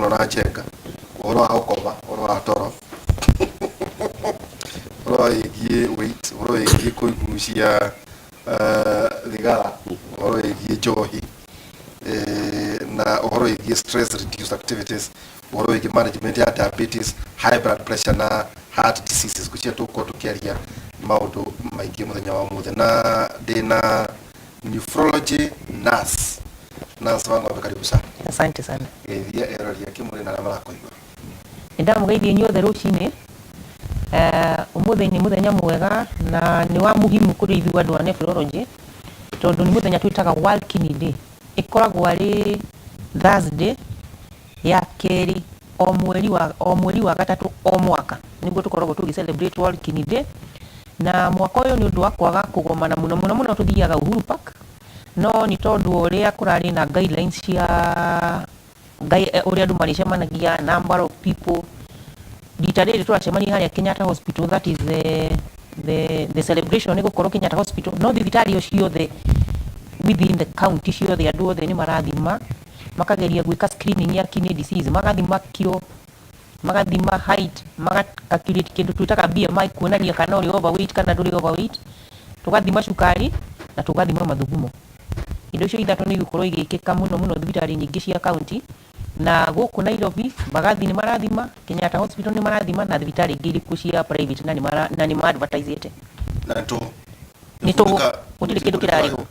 Mũno na njenga ũhoro wa gũkoma, ũhoro wa toro, ũhoro wĩgiĩ weight, ũhoro wĩgiĩ kũigucia thigara, ũhoro wĩgiĩ njohi, na ũhoro wĩgiĩ stress reduced activities, ũhoro wĩgiĩ management ya diabetes, high blood pressure na heart diseases. Ngwĩciria tũgũkorwo tũkĩaria maũndũ maingĩ mũthenya wa ũmũthĩ, na ndĩna nephrology nurse, Nurse wa Ng'ombe, karibu sana. Asante sana. Geithia erori a Kĩmũrĩ na arĩa marakũigua. Nĩ ndamũgeithia inyuothe rũcinĩ. Ũmũthĩ nĩ mũthenya mwega na nĩ wa muhimu kũrĩ ithuĩ andũ a nephrology, tondũ nĩ mũthenya twĩtaga World Kidney Day. Ĩkoragwo arĩ Thursday ya kerĩ o mweri wa gatatũ o mwaka nĩguo tũkoragwo tũgĩ celebrate World Kidney Day. Na mwaka ũyũ, nĩ ũndũ wa kwaga kũgomana mũno mũno mũno, tũthiaga Uhuru Park, no nĩ tondũ ũrĩa kũrarĩ na guidelines cia ũrĩa andũ marĩcemanagia, number of people, rita rĩrĩ tũracemania harĩa Kenyatta Hospital. That is the celebration nĩ gũkorwo Kenyatta Hospital, no thibitarĩ o ciothe within the county ciothe, andũ othe nĩ marathima, makageria gwĩka screening ya kidney disease, magathima kiro, magathima height, maga calculate kĩndũ twĩtaga BMI, kuonania kana ũrĩ overweight kana ndũrĩ overweight, tũgathima cukari na tũgathima mathugumo. Indo icio ithatũ nĩ igũkorwo igĩkĩka mũno mũno thibitarĩ nyingĩ cia county, na gũkũ Nairobi Mbagathi nĩ marathima, Kenyatta Hospital nĩ marathima, na thibitarĩ ingĩ irĩkũ cia private, na nĩ ma advertisete. Na nĩ tũhũ? Nĩ tũhũ, gũtirĩ kĩndũ kĩrarĩhwo.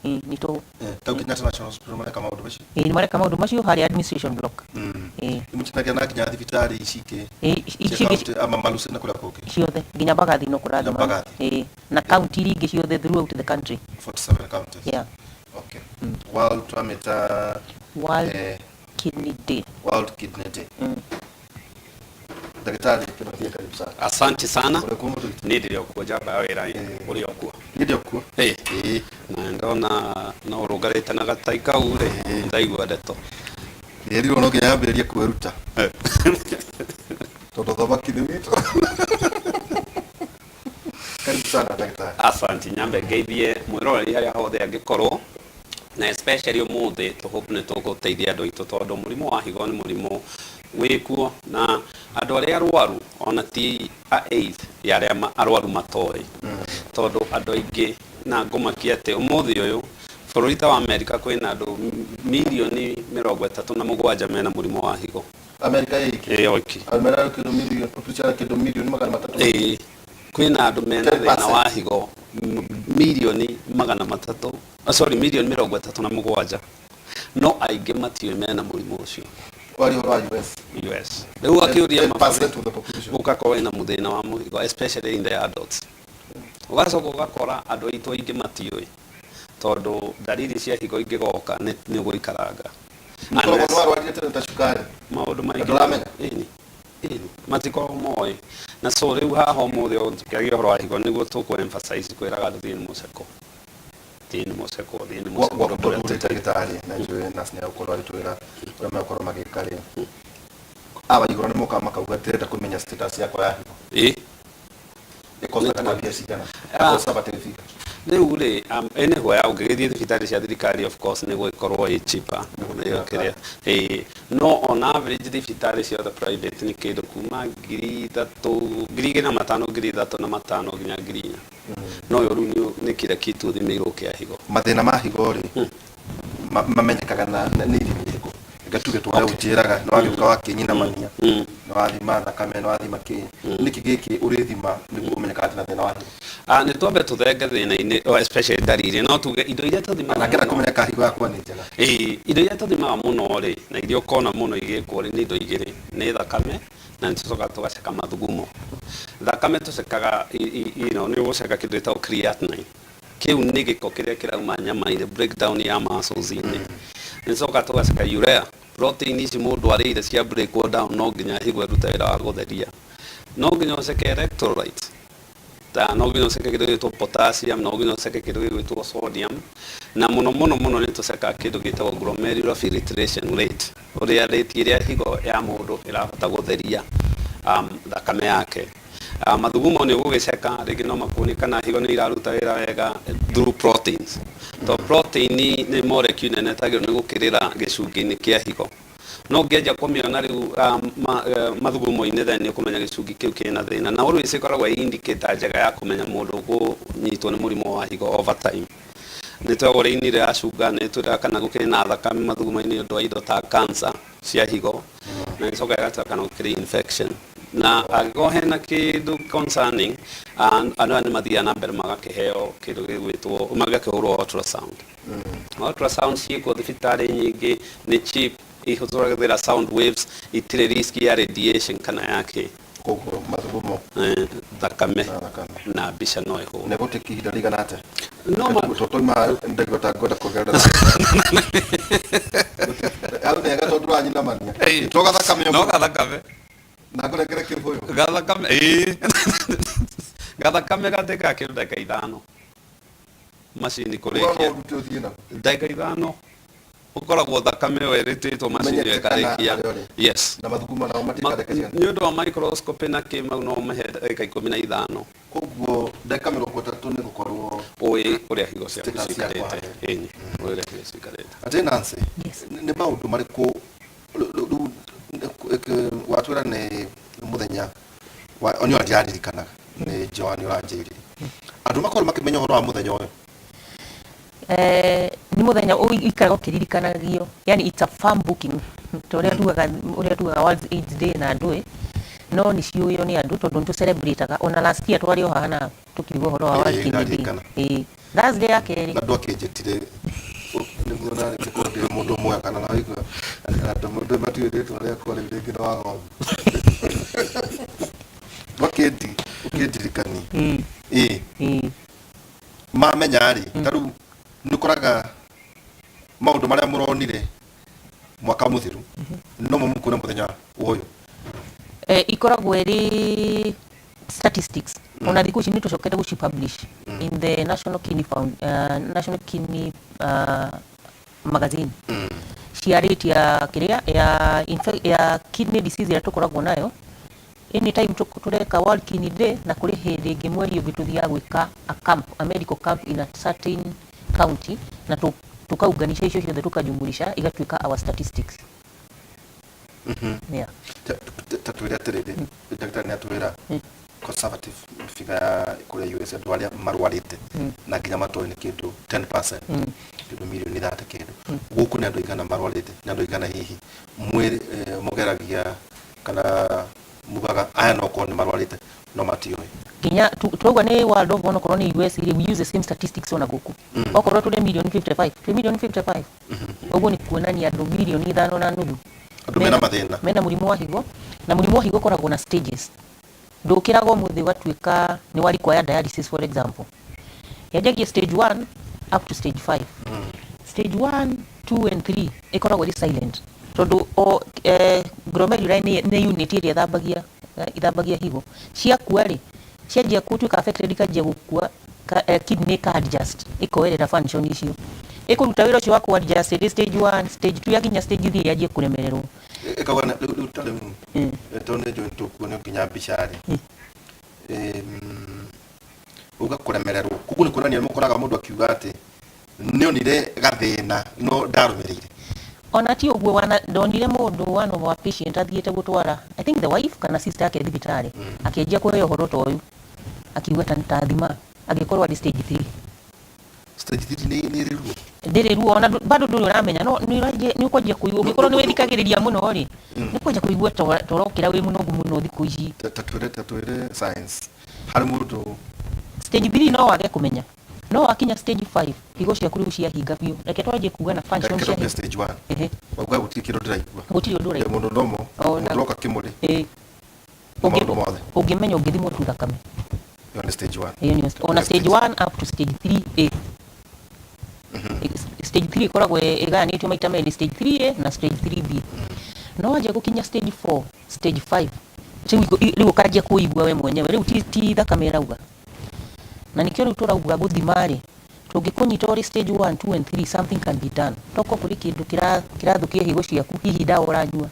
Ĩĩ, nĩ tũhũ. Tau Kenyatta National Hospital mareka maũndũ macio? Ĩĩ, nĩ mareka maũndũ macio harĩa administration block. Ĩĩ. Nĩmũcinagia na nginya thibitarĩ ici ingĩ Ĩĩ, ici cia ingĩ county ama Malusi na kũrĩa kũngĩ? Ciothe, nginya Mbagathi no kũrathima. Mbagathi. Ĩĩ, na county iria ingĩ ciothe throughout the country. 47 counties? Yeah. Okay. World twamĩta World Kidney Day. World Kidney Day. Ndagĩtarĩ Kĩmathia, karibu sana. Asante sana. Ũrĩ kuo mũthuri? Niĩ ndĩrĩ o kuo, njamba ya wĩra ũrĩ o kuo. Niĩ ndĩ o kuo. Ĩĩ. Na ndona no ũrũngarĩte na gatai kau rĩ, ndaigua ndeto. Ndĩrerirwo no nginya yambĩrĩrie kwĩruta, tondũ thamaki nĩ witũ. Karibu sana, ndagĩtarĩ. Asante. Nyambe ngeithie mwĩroreri harĩa hothe angĩkorwo, na especially ũmũthĩ tũhope nĩ tũgũteithia andũ aitũ, tondũ mũrimũ wa higo nĩ mũrimũ wĩkuo na andũ arĩa arwaru ona ti a eighth ya arĩa arwaru matoĩ, tondũ andũ aingĩ, na ngũmakia atĩ ũmũthĩ ũyũ bũrũri ta wa Amerika kwĩna andũ mirioni 37 mena mũrimũ wa higo. Amerika ĩiki? Ĩyo iki. Amerika kĩndũ mirioni, population kĩndũ mirioni 300. Ĩĩ, kwĩna andũ mena 10%. Thĩna wa higo mirioni 300, sorry, mirioni 37, no aingĩ matiũĩ mena mũrimũ ũcio. Wari ũhoro wa US? US rĩu akĩũria 10% of the population. Ũgakorwo wĩna mũthĩna wa mũhigo, especially in the adults. Ũgacoka ũgakora andũ aitũ aingĩ matiũĩ, tondũ ndariri cia higo ingĩgoka nĩ gũikaranga. Mũkoragwo Unless- nĩwarwarire tene ta cukari. Maũndũ maingĩ. Ndũramenya? Ĩni, matikoragwo moĩ. Na so rĩu haha ũmũthĩ o tũkĩaria ũhoro wa higo, nĩguo tũkũ emphasize kwĩraga andũ, thiĩ nĩ mũceko, thiĩ nĩ mũceko, thiĩ nĩ mũceko. Gwaku tondũ ũrĩ ndagĩtarĩ na njũĩ nurse nĩ egũkorwo agĩtwĩra ũrĩa megũkorwo magĩka rĩ, aba igũrũ nĩ mokaga makauga, "Ndĩrenda kũmenya status yakwa ya higo." Ĩkostaga ta mbia cigana? Ah. Conservative figure. Rĩu rĩ, anywhere ũngĩgĩthiĩ thibitarĩ cia thirikari, of course nĩ gũgĩkorwo ĩ cheaper ĩyo kĩrĩa ĩĩ, no on average thibitarĩ ciothe private nĩ kĩndũ kuma 3000, 2500, 3500 nginya 4000. No ũyũ rĩu nĩ kila kitu ũthimĩirwo kĩa higo. Mathĩna ma higo rĩ, mamenyekaga na nĩ ithimi irĩkũ? Reke tuge tũrĩa ũnjĩraga nĩ wagĩũka wakĩnyinamania, nĩ wathima thakame, nĩ wathima kĩ, nĩkĩ gĩkĩ ũrĩthima nĩguo ũmenyekaga atĩ na thĩna wa higo? Ah, nĩ twambe tũthenge thĩna-inĩ, oh, especially ndariri, no tuge indo iria tũthimaga Na ngenda mũno. Kũmenya ka higo yakwa nĩ njega. Ĩĩ, indo iria tũthimaga mũno rĩ, na iria ũkona mũno igĩkwo rĩ, nĩ indo igĩrĩ, nĩ thakame na nĩ tũcokaga tũgaceka mathugumo. Thakame tũcekaga nĩ ũgũceka kĩndũ gĩtagwo creatinine. Kĩu nĩ gĩko kĩrĩa kĩrauma nyama-inĩ, breakdown ya muscles-inĩ. Nĩ tũcokaga tũgaceka urea, protein ici mũndũ arĩire cia breakwo down, no nginya higo ĩrute wĩra wa gũtheria. No nginya ũceke electrolytes, ta no nginya ũceke kĩndũ gĩgwĩtwo potassium, no nginya ũceke kĩndũ gĩgwĩtwo sodium, na mũno mũno mũno nĩ tũcekaga kĩndũ gĩtagwo glomerular filtration rate, ũrĩa rate ĩrĩa higo ya mũndũ ĩrahota gũtheria thakame yake. Mathugumo nĩ ũgũgĩceka rĩngĩ no makuonie kana higo nĩ iraruta wĩra wega through proteins, to protein nĩ molecule nene tagĩrĩirwo nĩ gũkĩrĩra gĩcungi-inĩ kĩa higo. No ũngĩanjia kũmĩona rĩu mathugumo-inĩ, then nĩ ũkũmenya gĩcungi kĩu kĩna thĩna, na always ĩkoragwo ĩ indicator njega ya kũmenya mũndũ ũkũnyitwo nĩ mũrimũ wa higo over time. Nĩ twagwo ũrĩa ini rĩracunga, nĩ twĩraga kana gũkĩrĩ na thakame mathugumo-inĩ nĩ ũndũ wa indo ta cancer cia higo, na ĩcoka ĩgatwĩra kana gũkĩrĩ infection, na angĩkorwo hena kĩndũ concerning, andũ aya nĩ mathiaga na mbere magakĩheo kĩndũ gĩgwĩtwo, magakĩhũrwo ultrasound. Ultrasound ciĩkwo thibitarĩ nyingĩ, nĩ cheap, ihũthagĩra sound waves, itirĩ risk ya radiation kana ya kĩ. Koguo mathugumo Thakame na thakame na mbica no ĩhũrwo. Nĩ gũtĩki ihinda rĩigana atĩa? No ma Tũtũima ndagĩka ta ngwenda kuongerera hau nĩega tondũ ũranyinamania to gathakame. No gathakame. Na ngũrengere kĩbũyũ. Gathakame, ĩĩ, gathakame gatĩkaga kĩndũ ndagĩka 5 macini no kũrĩkia. Ũrute ũthiĩ naguo. Ndagĩka 5 ũkoragwo thakame ĩyo ĩrĩtĩtwo macini ĩyo Ũmenyete kana ĩkarĩkia. harĩa ũrĩ. Yes. Na mathugumo nao matĩka ndagĩka cigana? Nĩ ũndũ wa microscopy na kĩ mau, no mahe ndagĩka 15. Koguo ndagĩka 30 nĩ gũkorwo Ũĩ ũrĩa higo ciaku Status yakwa cikarĩte. harĩa. Ĩni, ũĩ ũrĩa higo cikarĩte. Atĩ Nancy, Yes. nĩ maũndũ marĩkũ rĩu watwĩra nĩ mũthenya wa nĩ ndĩraririkanaga nĩ Joan ũranjĩrire andũ makorwo makĩmenya ũhoro wa mũthenya ũyũ? Nĩ mũthenya ũikaraga ũkĩririkanagio, yani it's a firm booking, ta ũrĩa tugaga World AIDS Day na ndũĩ no nĩ ciũĩo nĩ andũ tondũ nĩ tũcelebrataga. Ona last year twarĩ o haha na tũkiuga ũhoro wa World Kidney Day. Ndarikana. Ĩĩ, Thursday ya kerĩ. Na ndwakĩnjĩtire nĩguo narĩ gũkorwo ndĩ mũndũ mwega kana nawaigua andũ mũndũ matiũĩ rĩtwa rĩakwa rĩu rĩngĩ nĩ wagomba ndwakĩndi ũkĩndirikani. Ĩĩ. Mamenya rĩ, ta rĩu nĩ ũkoraga maũndũ marĩa mũronire mwaka mũthiru nomo mũkuona mũthenya ũyũ? Ikoragwo ĩrĩ statistics. Ona thikũ ici nĩ tũcokete gũci publish in the National Kidney magazine cia rate ya kĩrĩa ya kidney disease ĩrĩa tũkoragwo nayo anytime tũreka World Kidney Day. Na kũrĩ hĩndĩ ĩngĩ mweri ũngĩ tũthiaga gwĩka a camp, a medical camp in a certain county, na tukaunganisha icio ciothe, tukajumulisha, igatuĩka our statistics, yeah. Ta twĩre atĩrĩrĩ, ndagĩtarĩ nĩ atwĩra conservative figure ya kũrĩa US, andũ arĩa marwarĩte na nginya matoĩ nĩ kĩndũ 10%, kĩndũ mirioni 30 kĩndũ. Gũkũ nĩ andũ aigana marwarĩte? Nĩ andũ aigana hihi mwĩrĩ mũgeragia kana mugaga aya no korwo nĩ marwarĩte no matiũĩ? Nginya twauga nĩ world over, onokorwo nĩ US rĩ, we use the same statistics ona gũkũ. Okorwo tũrĩ mirioni 55, twĩ mirioni 55, ũguo nĩ kuonania andũ mirioni 5.5. Andũ mena mathĩna. Mena mũrimũ wa higo. Na mũrimũ wa higo ũkoragwo na stages. Ndũkĩraga ũmũthĩ ũgatuĩka nĩ wa require dialysis. For example, yanjagia stage 1 up to stage 5. Stage 1, 2 and 3 ĩkoragwo ĩrĩ silent tondũ o glomeruli nĩ unit ĩrĩa ithambagia higo. Ciakua rĩ, cianjia gũtuĩka affected, ikanjia gũkua, kidney ka adjust, ĩkoerera function icio ĩkũruta wĩra ũcio wa ku adjust ĩrĩ stage 1, stage 2, yakinya stage 3 yanjie kũremererwo. Ĩkauga rĩu ta rĩu tondũ nĩ njũĩ tũkuonio nginya mbica rĩ, uga kũremererwo koguo nĩ kuonania mũkoraga mũndũ akiuga atĩ nĩonire gathĩna no ndarũmĩrĩire. Ona ti ũguo, wana ndonire mũndũ, one of our patient, athiĩte gũtwara, I think, the wife kana sister yake thibitarĩ, akĩanjia kũheo ũhoro ta ũyũ, akiuga ta thima, agĩkorwo arĩ stage 3. Stage 3 nĩ ĩrĩ ruo? Ndĩrĩ ruo ona bado ndũrĩ ũramenya, no nĩ ũkwanjia kũigua ũngĩkorwo nĩ wĩthikagĩrĩria mũno rĩ, nĩ ũkwanjia kũigua ta ũrokĩra wĩ mũnogu mũno thikũ ici. Ta twĩre science harĩ mũndũ. Stage 3 no wage kũmenya, no wakinya stage 5 higo ciaku rĩu ciahinga biũ. Reke twanjie kuga na function cia Kĩrokia stage 1. Ehe. Wauga gũtirĩ kĩndũ ndĩraigua. Gũtirĩ ũndũ ũraigua. Mũndũ nomo. Ona. Mũndũ ũroka kĩmũrĩ. Ĩĩ. Maũndũ mothe. Ũngĩmenya ũngĩthimwo tu thakame. Ĩyo nĩ stage 1. Ĩyo nĩyo ona stage 1 up to stage 3A. Stage 3 ĩkoragwo ĩgayanĩtio maita merĩ, stage 3A na stage 3B. No wanjia gũkinya stage 4, stage 5, rĩu ũkanjia kũigua we mwenyewe, rĩu ti thakame ĩrauga. Na nĩkĩo rĩu tũrauga gũthima rĩ, tũngĩkũnyita ũrĩ stage 1, 2 and 3, something can be done. Toko kũrĩ kĩndũ kĩrathũkia higo ciaku, hihi ndawa ũranyua,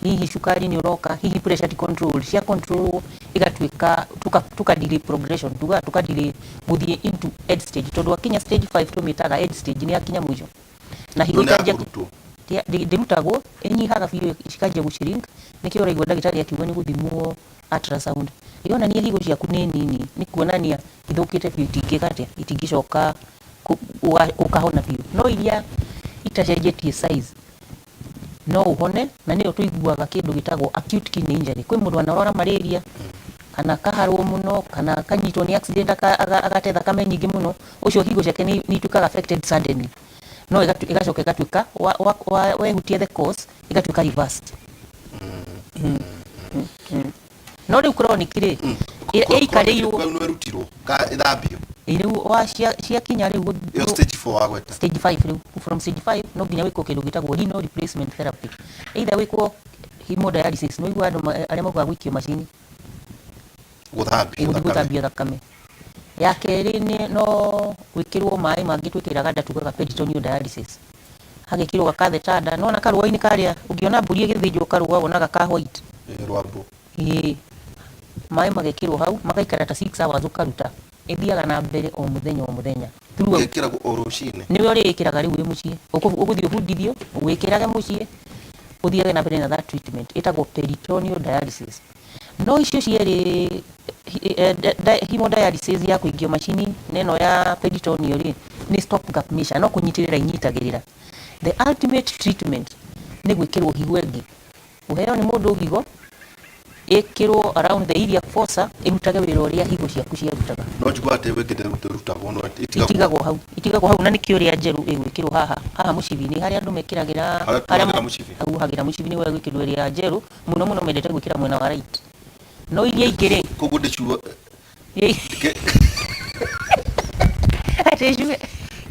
hihi cukari nĩ ũroka, hihi pressure ti control, cia control ĩgatuĩka tuka delay progression, tuga tuka delay gũthiĩ into end stage, tondũ akinya stage 5 tũmĩtaga end stage, nĩ akinya mũico na higo Nĩ ikanjia yakũrutwo. Ndĩrutagwo, ĩnyihaga biũ cikanjia gũ shrink. Nĩkĩo ũraigua ndagĩtarĩ akiuga nĩ gũthimwo ultrasound ĩronania higo ciaku nĩ nini, nĩ kuonania ithũkĩte biũ, itingĩka atĩa, itingĩcoka ũkahona biũ. No iria itacenjetie size no ũhone, na nĩyo tũiguaga kĩndũ gĩtagwo acute kidney injury. Kwĩ mũndũ anarwara malaria kana akaharwo mũno kana akanyitwo nĩ accident, agate thakame nyingĩ mũno, ũcio higo ciake nĩ ituĩkaga affected suddenly, no ĩgacoka ĩgatuĩka wehutia the cause ĩgatuĩka reversed. No rĩu chronic rĩ, ĩikarĩirwo. Kau nĩ ĩrutirwo ka ĩthambio? Rĩu wa ciakinya rĩu Ĩyo stage 4 wagweta? Stage 5. Rĩu from stage 5 no nginya wĩkwo kĩndũ gĩtagwo renal replacement therapy, either wĩkwo hemodialysis, no igua andũ arĩa maugaga gũikio macini. Gũthambio ĩgũthiĩ thakame. Gũthambio thakame. Ya kerĩ nĩ no gwĩkĩrwo maĩ mangĩ twĩkĩraga nda, tugaga peritoneal dialysis, hagekĩrwo gakatheta nda. Nona karũa-inĩ karĩa ũngĩona mbũri ĩgĩthĩnjwo, karũa wonaga ka white. Rwambũ. Ĩĩ, maĩ magekĩrwo hau magaikara ta 6 hours, ũkaruta. Ĩthiaga na mbere o mũthenya o mũthenya throughout. Ĩkĩragwo o rũcinĩ? Nĩwe ũrĩĩkĩraga rĩu wĩ mũciĩ. Ũgũthiĩ ũbundithio wĩkĩrage mũciĩ, ũthiage na mbere na that treatment ĩtagwo peritoneal dialysis. No icio cierĩ, hemodialysis ya kũingio macini na ĩno ya peritoneal rĩ, nĩ stop gap measure, no kũnyitĩrĩra inyitagĩrĩra. The ultimate treatment nĩ gwĩkĩrwo higo ĩngĩ, ũheo nĩ mũndũ higo ĩkĩrwo around the iliac fossa, ĩrutage wĩra ũrĩa higo ciaku ciarutaga. No njigua atĩ wĩngĩ ndĩrutagwo no ĩtigagwo. Itigagwo hau, itigagwo hau, na nĩkĩo ĩrĩa njerũ ĩgwĩkĩrwo haha haha mũcibi-inĩ harĩa andũ mekĩragĩra. Harĩa tuohagĩra mũcibi. Hau wohagĩra mũcibi nĩwe gwĩkĩrwo ĩrĩa njerũ. Mũno mũno mendete gwĩkĩra mwena wa right, no iria ingĩ rĩ, Koguo ndĩcuo Atĩ icue?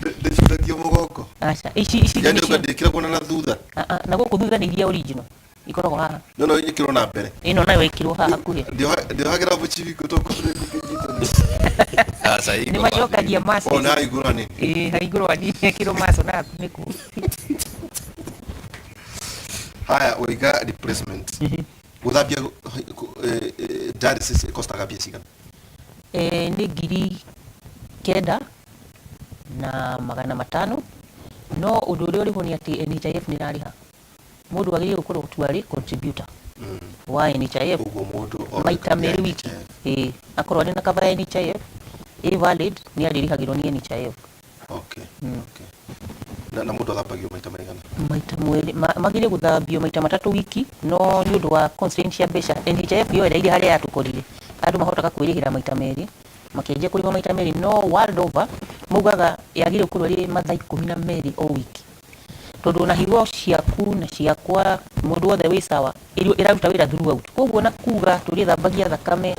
Ndĩcuragio mũgongo? Aca, ici Yani nĩcio. Ũga ndĩkĩragwo na thutha? Ah, ah, na gũkũ thutha nĩ iria original ikoragwo haha. No ĩkĩrwo na mbere? Ĩno nayo ĩkĩrwo haha hakuhĩ. Ndĩohagĩra mũcibi gũtũkũ. Aca. Nĩ macokagia muscles. Ona igũrũ nini. Ĩĩ, ha igũrũ hanini ĩkĩrwo muscle na hakuhĩ nĩkuo. Haya, ũiga replacement, gũthambia, dialysis ĩkostaga mbia cigana? Nĩ 9500, no ũndũ ũrĩa ũrĩho nĩ atĩ NHIF nĩ ĩrarĩha. Mũndũ agĩrĩire gũkorwo tu arĩ contributor wa NHIF. Ũguo mũndũ Maita merĩ wiki. Ĩĩ, akorwo arĩ na cover ya NHIF ĩ valid, nĩ arĩrĩhagĩrwo nĩ NHIF. Okay. Na mũndũ athambagio maita maigana? Maita mweri magĩrĩire gũthambio maita matatũ wiki, no nĩ ũndũ wa constraint cia mbeca, NHIF yoereire harĩa yatũkorire, andũ mahotaga kwĩrĩhĩra maita merĩ, makĩanjia kũrĩhwo maita merĩ. No world over maugaga yagĩrĩire gũkorwo ĩrĩ mathaa 12 o wiki, tondũ ona higo ciaku na ciakwa, mũndũ wothe wĩ sawa, ĩraruta wĩra throughout. Koguo na kuga tũrĩthambagia thakame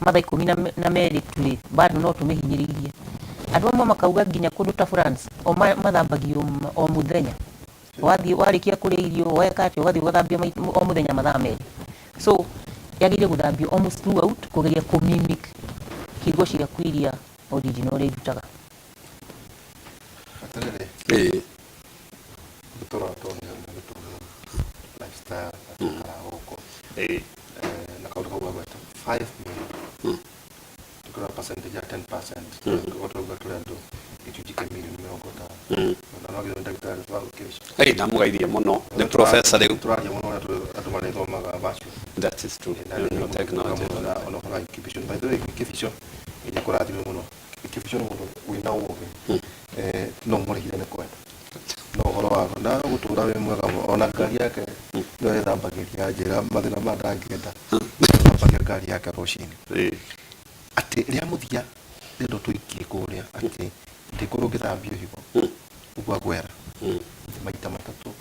mathaa 12 turĩ, bado no tũmĩhinyĩrĩirie. Andũ amwe makauga nginya kũndũ ta France o mathambagio o mũthenya, wathiĩ warĩkia kũrĩa irio, weka atĩa, ũgathiĩ ũgathambio o mũthenya mathaa 2. So yagĩrĩire gũthambio almost throughout, kũgeria kũmimic higo ciaku iria original ũrĩa irutaga. Atĩrĩrĩ, gũtũra tondũ nĩ lifestyle na gũkũ na kaũndũ kau gagweta 5 million, tukĩrora percentage ya 10%, tũrauga tũrĩ andũ gĩcunjĩ kĩa mirioni 50. Na no wagĩrĩirwo nĩ ndagĩtarĩ wa kesho. Ĩĩ, ndamũgeithia mũno, nĩ professor rĩu. Tũraria mũno ũrĩa andũ marĩthomaga virtual. That is true. No technology. Ona ũhoro wa incubation, by the way, Kĩbico ĩrĩa kũrathime mũno. Kĩbico nĩ mũndũ wĩna ũgĩ, no mũrĩhire nĩ kwenda, no ũhoro wa na gũtũra wĩ mwega mũno. Ona ngari yake no ĩthambagĩria, njĩra mathĩna ma ndangĩenda, ĩthambagia ngari yake rũcinĩ. Atĩ rĩa mũthia rĩndo tũikie kũrĩa atĩ ndĩkorwo ngĩthambio higo ũguo agwera maita matatũ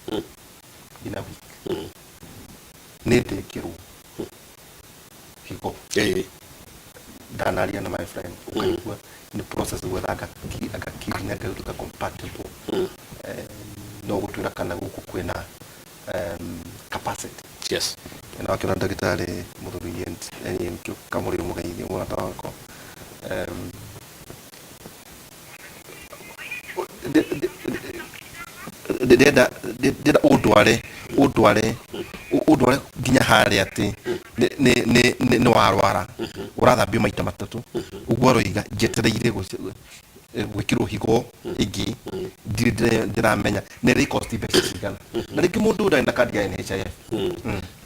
in a week, nĩ ndĩkĩrwo higo. Ndanaria na my friend, ũkaigua nĩ process gwetha anga kidney anga gũtuĩka compatible. No gũtwĩra kana gũkũ kwĩna capacity? Yes. Na wakĩona ndagĩtarĩ mũthuri Ian Kamũrĩ, mũgeithie mũrata wakwa. Ndĩrenda ũndware nginya harĩa atĩ nĩ warwara ũrathambio maita matatũ ũguo aroiga, njetereire Gwĩkĩrwo higo ĩngĩ ndirĩ ndĩramenya nĩ ĩrĩ cost mbeca cigana, na rĩngĩ mũndũ ndarĩ na kandi ya NHIF.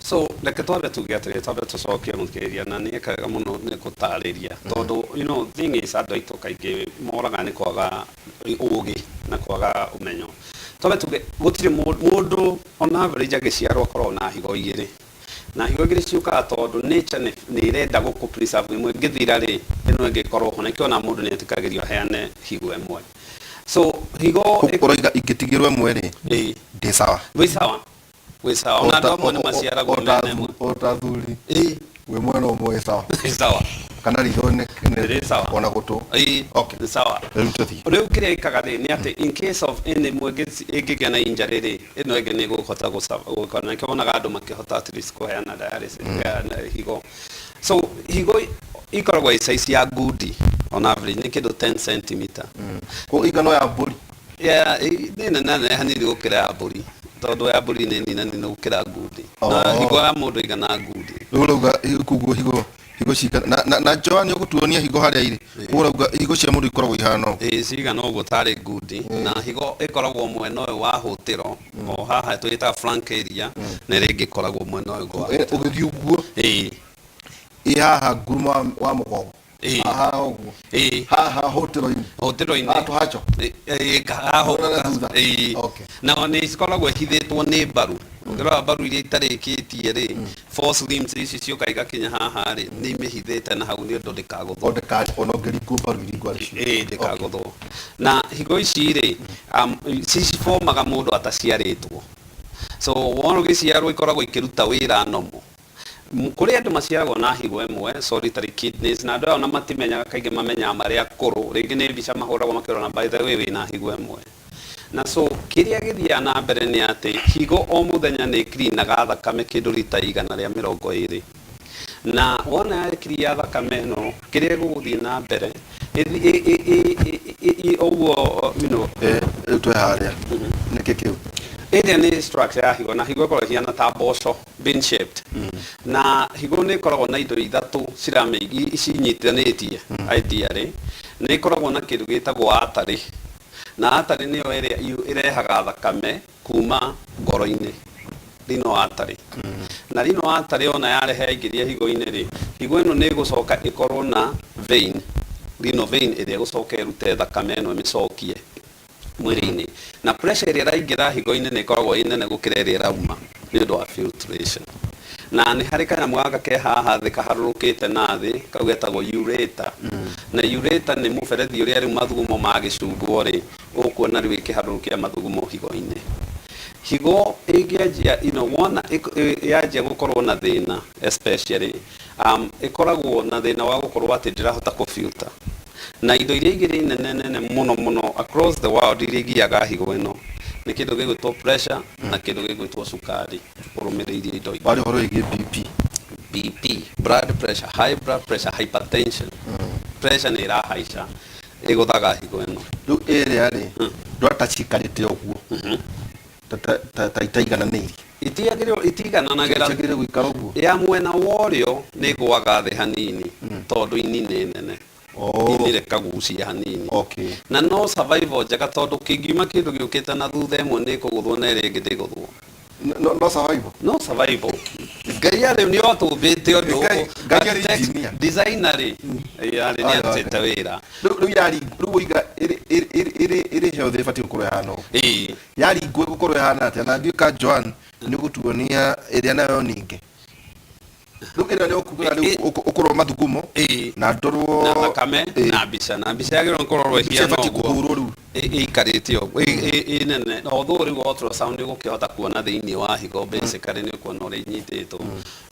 So reke twambe tuge atĩrĩ, twambe tũcokie mũthikĩrĩria, na nĩ ekaga mũno nĩ gũtarĩria, tondũ thing is, andũ aitũ kaingĩ moraga nĩ kwaga ũgĩ na kwaga ũmenyo. Twambe tuge gũtirĩ mũndũ on average agĩciarwo akoragwo na higo igĩrĩ, na higo igĩrĩ ciũkaga tondũ nature nĩ ĩrenda gũkũ preserve. Ĩmwe ĩngĩthira rĩ, ĩno ĩngĩ ĩkorwo ho. Nĩkĩo ona mũndũ nĩ etĩkagĩrio aheane higo ĩmwe. So higo Ũroiga ingĩtigĩrwo ĩmwe rĩ, ndĩ sawa? Wĩ sawa, wĩ sawa. Ona andũ amwe nĩ maciaragwo mena ĩmwe. O ta thuri wĩ mwena ũmwe wĩ sawa. Wĩ sawa. Kana ritho Rĩ sawa. Ona gũtũ. Ĩĩ. Okay. Nĩ sawa. Rĩu tũthiĩ. Rĩu kĩrĩa ĩkaga rĩ, nĩ atĩ in case of any ĩmwe ĩngĩgĩa na injury rĩ, ĩno ĩngĩ nĩ ĩgũhota gũka. Na nĩkĩo wonaga andũ makĩhota at least kũheana dialysis, kũheana higo. So higo ikoragwo ĩ size ya ngundi, on average nĩ kĩndũ 10 centimeter. Ko igano ya mbũri? Yeah, nĩ nene nene hanini gũkĩra ya mbũri, tondũ ya mbũri nĩ nini nini gũkĩra ngundi. Na higo ya mũndũ ĩigana ngundi. Rĩu ũrauga koguo higo cigana na Joan ũgũtuonia higo harĩa irĩ. Koguo ũrauga higo cia mũndũ ikoragwo ihana ũũ? Ĩĩ, cigana ũguo, tarĩ ngundi. Na higo ĩkoragwo mwena ũyũ wa hũtĩro o haha twĩtaga flank area, na ĩrĩa ĩngĩ ĩkoragwo mwena ũyũ ũngĩ wa Ũgĩthiĩ ũguo, ĩ haha ngurumo wa mũgongo, haha ũguo, haha hũtĩro-inĩ. Hũtĩro-inĩ. Haha tũhacho. Haha Mwena na ũguo. thutha. Na nĩ cikoragwo ihithĩtwo nĩ mbaru. Ũngĩrora mbaru iria itarĩkĩtie rĩ, false limbs ici ciũka igakinya haha rĩ, nĩ imĩhithĩte na hau nĩ ũndũ ndĩkagũthwo. O ndĩka ona ũngĩringwo mbaru iringwo arĩ cio. Ĩĩ, ndĩkagũthwo. Na higo ici rĩ, cicibomaga mũndũ ataciarĩtwo. So wona ũgĩciarwo ikoragwo ikĩruta wĩra normal. Kũrĩ andũ maciaragwo na higo ĩmwe, solitary kidneys, na andũ aya ona matimenyaga, kaingĩ mamenyaga marĩ akũrũ. Rĩngĩ nĩ mbica mahũragwo makĩrora, by the way, wĩna higo ĩmwe. Na so kĩrĩa gĩthiaga na mbere nĩ atĩ higo o mũthenya nĩ ĩcleanaga thakame kĩndũ rita 120. Na wona ya thakame ĩno, kĩrĩa gĩgũthiĩ na mbere ũguo. Rĩu twĩ harĩa, nĩkĩ kĩu? Ĩrĩa nĩ structure ya higo, na higo ĩkoragwo ĩhiana ta mboco, bean shaped. Na higo nĩ ĩkoragwo na indo ithatũ cinyitithanĩtie. Ideally nĩ ĩkoragwo na kĩndũ gĩtagwo artery, na artery nĩyo ĩrĩa ĩrehaga thakame kuma ngoro-inĩ, renal artery. Na renal artery ona yarehe yaingĩria higo-inĩ rĩ, higo ĩno nĩ ĩgũcoka ĩkorwo na vein, renal vein, ĩrĩa ĩgũcoka ĩrute thakame ĩno ĩmĩcokie mwĩrĩ-inĩ. Na pressure ĩrĩa ĩraingĩra higo-inĩ nĩ ĩkoragwo ĩ nene gũkĩra ĩrĩa ĩrauma nĩ ũndũ wa filtration. Na nĩ harĩ kanyamũ gaka ke haha thĩ kaharũrũkĩte na thĩ, kau getagwo ureter. Na ureter nĩ mũberethi ũrĩa rĩu mathugumo magĩcungwo rĩ, ũkuona rĩu ĩkĩharũrũkia mathugumo higo-inĩ. Higo ĩngĩanjia wona yanjia gũkorwo na thĩna, especially ĩkoragwo na thĩna wa gũkorwo atĩ ndĩrahota kũ-filter. Na indo iria igĩrĩ nene nene mũno mũno across the world iria igiaga higo ĩno nĩ kĩndũ gĩgwĩtwo pressure na kĩndũ gĩgwĩtwo cukari ũrũmĩrĩirie indo ingĩ. Warĩ ũhoro wĩgiĩ BP. BP, blood pressure, high blood pressure, hypertension. Pressure nĩ ĩrahaica, ĩgũthaga higo ĩno. Rĩu ĩrĩa rĩ, ndwata cikarĩte ũguo ta itaigananĩirie? Itiagĩrĩirwo, itigananagĩra. Ciagĩrĩire gũikara ũguo? Ya mwena wa ũrĩo nĩ ĩgũaga thĩ hanini tondũ ini nĩ nene. Ini rĩkagucia hanini. Na no survival njega, tondũ kĩngiuma kĩndũ gĩũkĩte na thutha, ĩmwe nĩ ĩkũgũthwo na ĩrĩa ĩngĩ ndĩgũthwo. No survival. No survival. Ngai arĩ nĩ atũmbĩte ũndũ. Ngai arĩ engineer. Designer rĩ, arĩ nĩ arutĩte wĩra. Rĩu yari rĩu ũiga ĩrĩ healthy ĩbatiĩ gũkorwo ĩhana ũũ? Ĩĩ. Yaringwo ĩgũkorwo ĩhana atĩa? Na ndiũka Joan nĩ ũgũtuonia ĩrĩa nayo ningĩ. Rĩu ĩrĩa nĩ ũkugaga rĩu ũkũrwo mathugumo na ndorwo na thakame. Na mbica yagĩrĩirwo nĩ kũrorwo Mbica ĩhiana ĩbatiĩ ũguo. Kũhũrwo rĩu. Ĩikarĩte ũguo ĩ nene, although rĩu ultrasound ũgũkĩhota kuona thĩinĩ wa higo, basically nĩ ũkuona ũrĩa inyitĩtwo.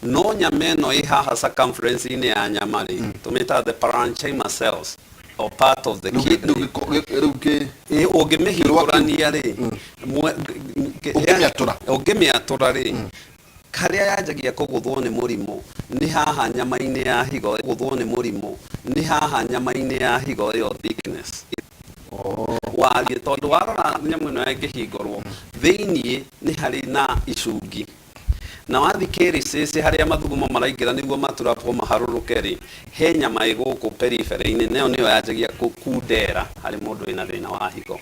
No nyama ĩno ĩ haha circumference-inĩ ya nyama rĩ, tũmĩtaga the parenchyma cells or part of the kidney. Rĩu kĩ Ĩ, ũngĩmĩhingũrania rĩ, Ũngĩmĩatũra. Ũngĩmĩatũra rĩ, harĩa yanjagia kũgũthwo nĩ mũrimũ nĩ haha nyama-inĩ ya higo. Gũthwo nĩ mũrimũ nĩ haha nyama-inĩ ya higo ĩyo, thickness wariĩ, tondũ warora nyamũ ĩno ĩngĩhingũrwo thĩiniĩ nĩ harĩ na icungi. Na wathiĩ kĩrĩcĩcĩ harĩa mathugumo maraingĩra nĩguo maturapwo maharũrũke rĩ, he nyama ĩ gũkũ periphery-inĩ, nayo nĩyo yanjagia kũkundera harĩ mũndũ wĩna thĩna wa higo.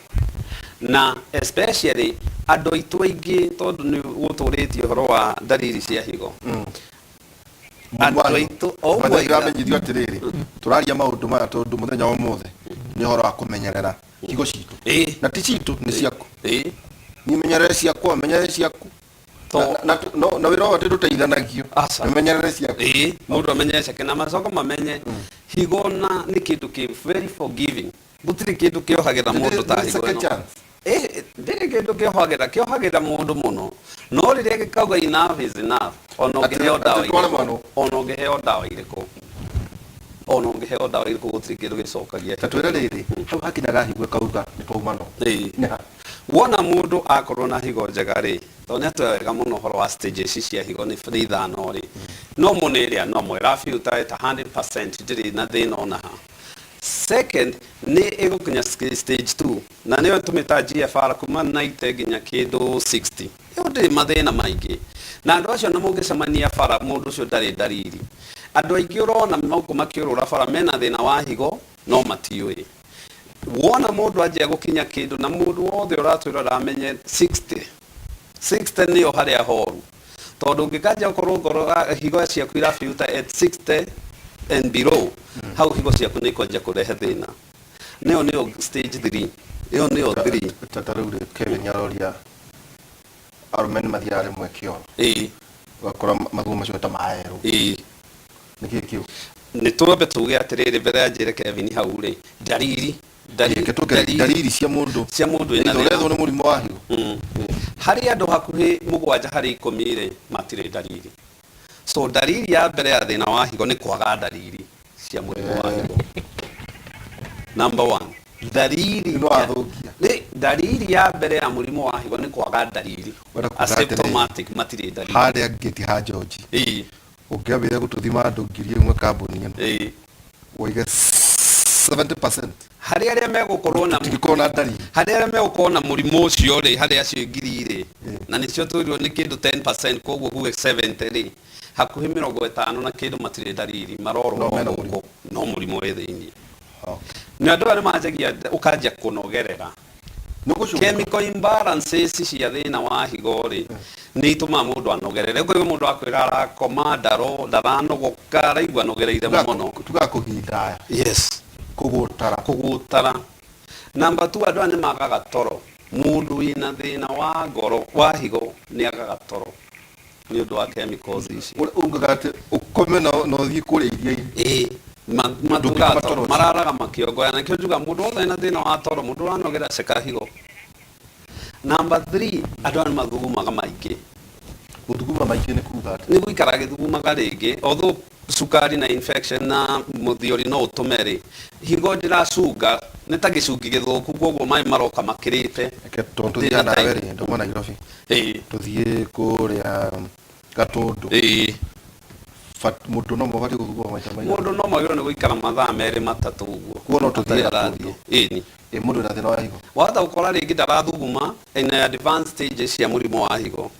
Na especially andũ aitũ aingĩ, tondũ nĩ gũtũrĩtie ũhoro wa ndariri cia higo, andũ aitũ o ũguo aiga. Ndĩramenyithio atĩrĩrĩ, tũraria maũndũ maya tondũ mũthenya wa ũmũthĩ nĩ ũhoro wa kũmenyerera higo citũ. Na ti citũ, nĩ ciaku. Niĩ menyerere ciakwa, menyerere ciaku. Na wĩra ũyũ atĩ ndũteithanagio. Aca. Menyerere ciaku. Ĩĩ, mũndũ amenyere ciake na macoka mamenye higo na nĩ kĩndũ kĩ very forgiving. Gũtirĩ kĩndũ kĩohagĩra mũndũ ta higo Second ĩno. chance. Ndĩrĩ kĩndũ kĩohagĩra mũndũ mũno, no rĩrĩa gĩkauga enough is enough, ona ũngĩheo Atĩ ndawa tware irĩkũ, mwana. ona ũngĩheo ndawa irĩkũ, ona ũngĩheo ndawa irĩkũ, gũtirĩ kĩndũ gĩcokagia. Ta twĩre rĩrĩ, hau hakinyaga higo ĩkauga nĩ twauma no. Nĩ ha? Wona mũndũ akorwo na higo njega rĩ, tondũ nĩ atũĩ wega mũno ũhoro wa stages cia higo nĩ ithano rĩ, no mũno ĩrĩa normal ĩrabiuta ĩta 100% ndĩrĩ na thĩna ona ha. Second nĩ ĩgũkinya stage 2, na nĩyo tũmĩta GFR kuma 90 nginya kĩndũ 60. Ĩyo ndĩrĩ mathĩna maingĩ, na andũ acio na mũngĩcemania bara, mũndũ ũcio ndarĩ ndariri. Andũ aingĩ ũrona maũkũ makĩũrũra bara mena thĩna wa higo no matiũĩ. Wona mũndũ anjia gũkinya kĩndũ, na mũndũ wothe ũratwĩrora amenye 60 60 nĩyo harĩa horu, tondũ ũngĩkanjia gũkorwo ngoro higo ciaku irabiuta at 60 and below, hau higo ciaku nĩ ikwanjia kũrehe thĩna. Nĩyo stage 3, ĩyo nĩyo 3. Ta rĩu rĩ, Kevin aroria, arũme nĩ mathiaga rĩmwe kĩoro, ũgakora mathugumo macio ta maerũ. Nĩ kĩĩ kĩu? Nĩ twambe tuge atĩrĩrĩ mbere ya njĩre Kevin hau rĩ, ndariri Reke tũke ndariri cia mũndũ cia mũndũ wĩna Either thĩna. ũrethwo nĩ mũrimũ wa higo. Harĩ andũ hakuhĩ 7 harĩ 10 rĩ, matirĩ ndariri. So ndariri ya mbere ya thĩna wa higo nĩ kwaga ndariri cia mũrimũ wa higo. Number 1, ndariri Nĩ wathũkia. Nĩ ndariri ya mbere ya mũrimũ wa higo nĩ kwaga ndariri. Wenda kuga atĩrĩrĩ, Asymptomatic, matirĩ ndariri. Harĩa ngĩti ha George. Ũngĩambĩrĩria gũtũthima andũ 1000 kambuni ĩno, ũige 70%. Harĩ arĩa megũkorwo na Tũtingĩkorwo na ndariri. Harĩ arĩa megũkorwo na mũrimũ ũcio rĩ, harĩ acio ngiri rĩ, na nĩcio twĩrirwo nĩ kĩndũ 10%, koguo kuge 70 rĩ, hakuhĩ mĩrongo ĩtano na kĩndũ matirĩ ndariri, marorwo No mena gũkũ, mũrimũ. no mũrimũ wĩ thĩiniĩ. Na andũ aya nĩ manjagia, ũkanjia kũnogerera. Nĩ ũgũcũnga. Chemical imbalances cia thĩna wa higo rĩ, nĩ itũmaga mũndũ anogerere. Ũkaigua mũndũ akwĩra arakoma, ndaranogoka, araigua anogereire mũno. Tugaga kũgindaya. Yes. Kũgũtara. Kũgũtara. Number 2, andũ aya nĩ magaga toro. Mũndũ wĩna thĩna wa ngoro, wa higo, nĩ agaga toro nĩ ũndũ wa chemicals ici. Ugaga atĩ ũkome na ũthiĩ kũrĩa iria-inĩ. Ĩĩ, Ndũngĩkoma matũraga toro toro, ũcio. mararaga makĩongoya. Na nĩkĩo njugaga mũndũ wothe ena thĩna wa toro, mũndũ ũranogera, ceka higo. Number 3, andũ aya nĩ mathugumaga maingĩ. Gũthuguma maingĩ nĩ kuga atĩ? Nĩ gũikara agĩthugumaga rĩngĩ, although cukari na infection na mũthiori no ũtũme rĩ, higo ndĩracunga, nĩ ta gĩcungi gĩthũku, koguo maĩ maroka makĩrĩte. Reke tondũ Ndĩna tũthiĩ nawe time. rĩ, ndauma Nairobi. Tũthiĩ kũrĩa Gatũndũ. Mũndũ no mabatiĩ gũthuguma maita maigana? Mũndũ no magĩrĩirwo nĩ gũikara mathaa merĩ matatũ ũguo. Kuo no tũthiĩ Atarĩ Gatũndũ. arathiĩ. Ĩni. Mũndũ wĩna thĩna wa higo. Wahota gũkora rĩngĩ ndarathuguma in advanced stages cia mũrimũ wa higo.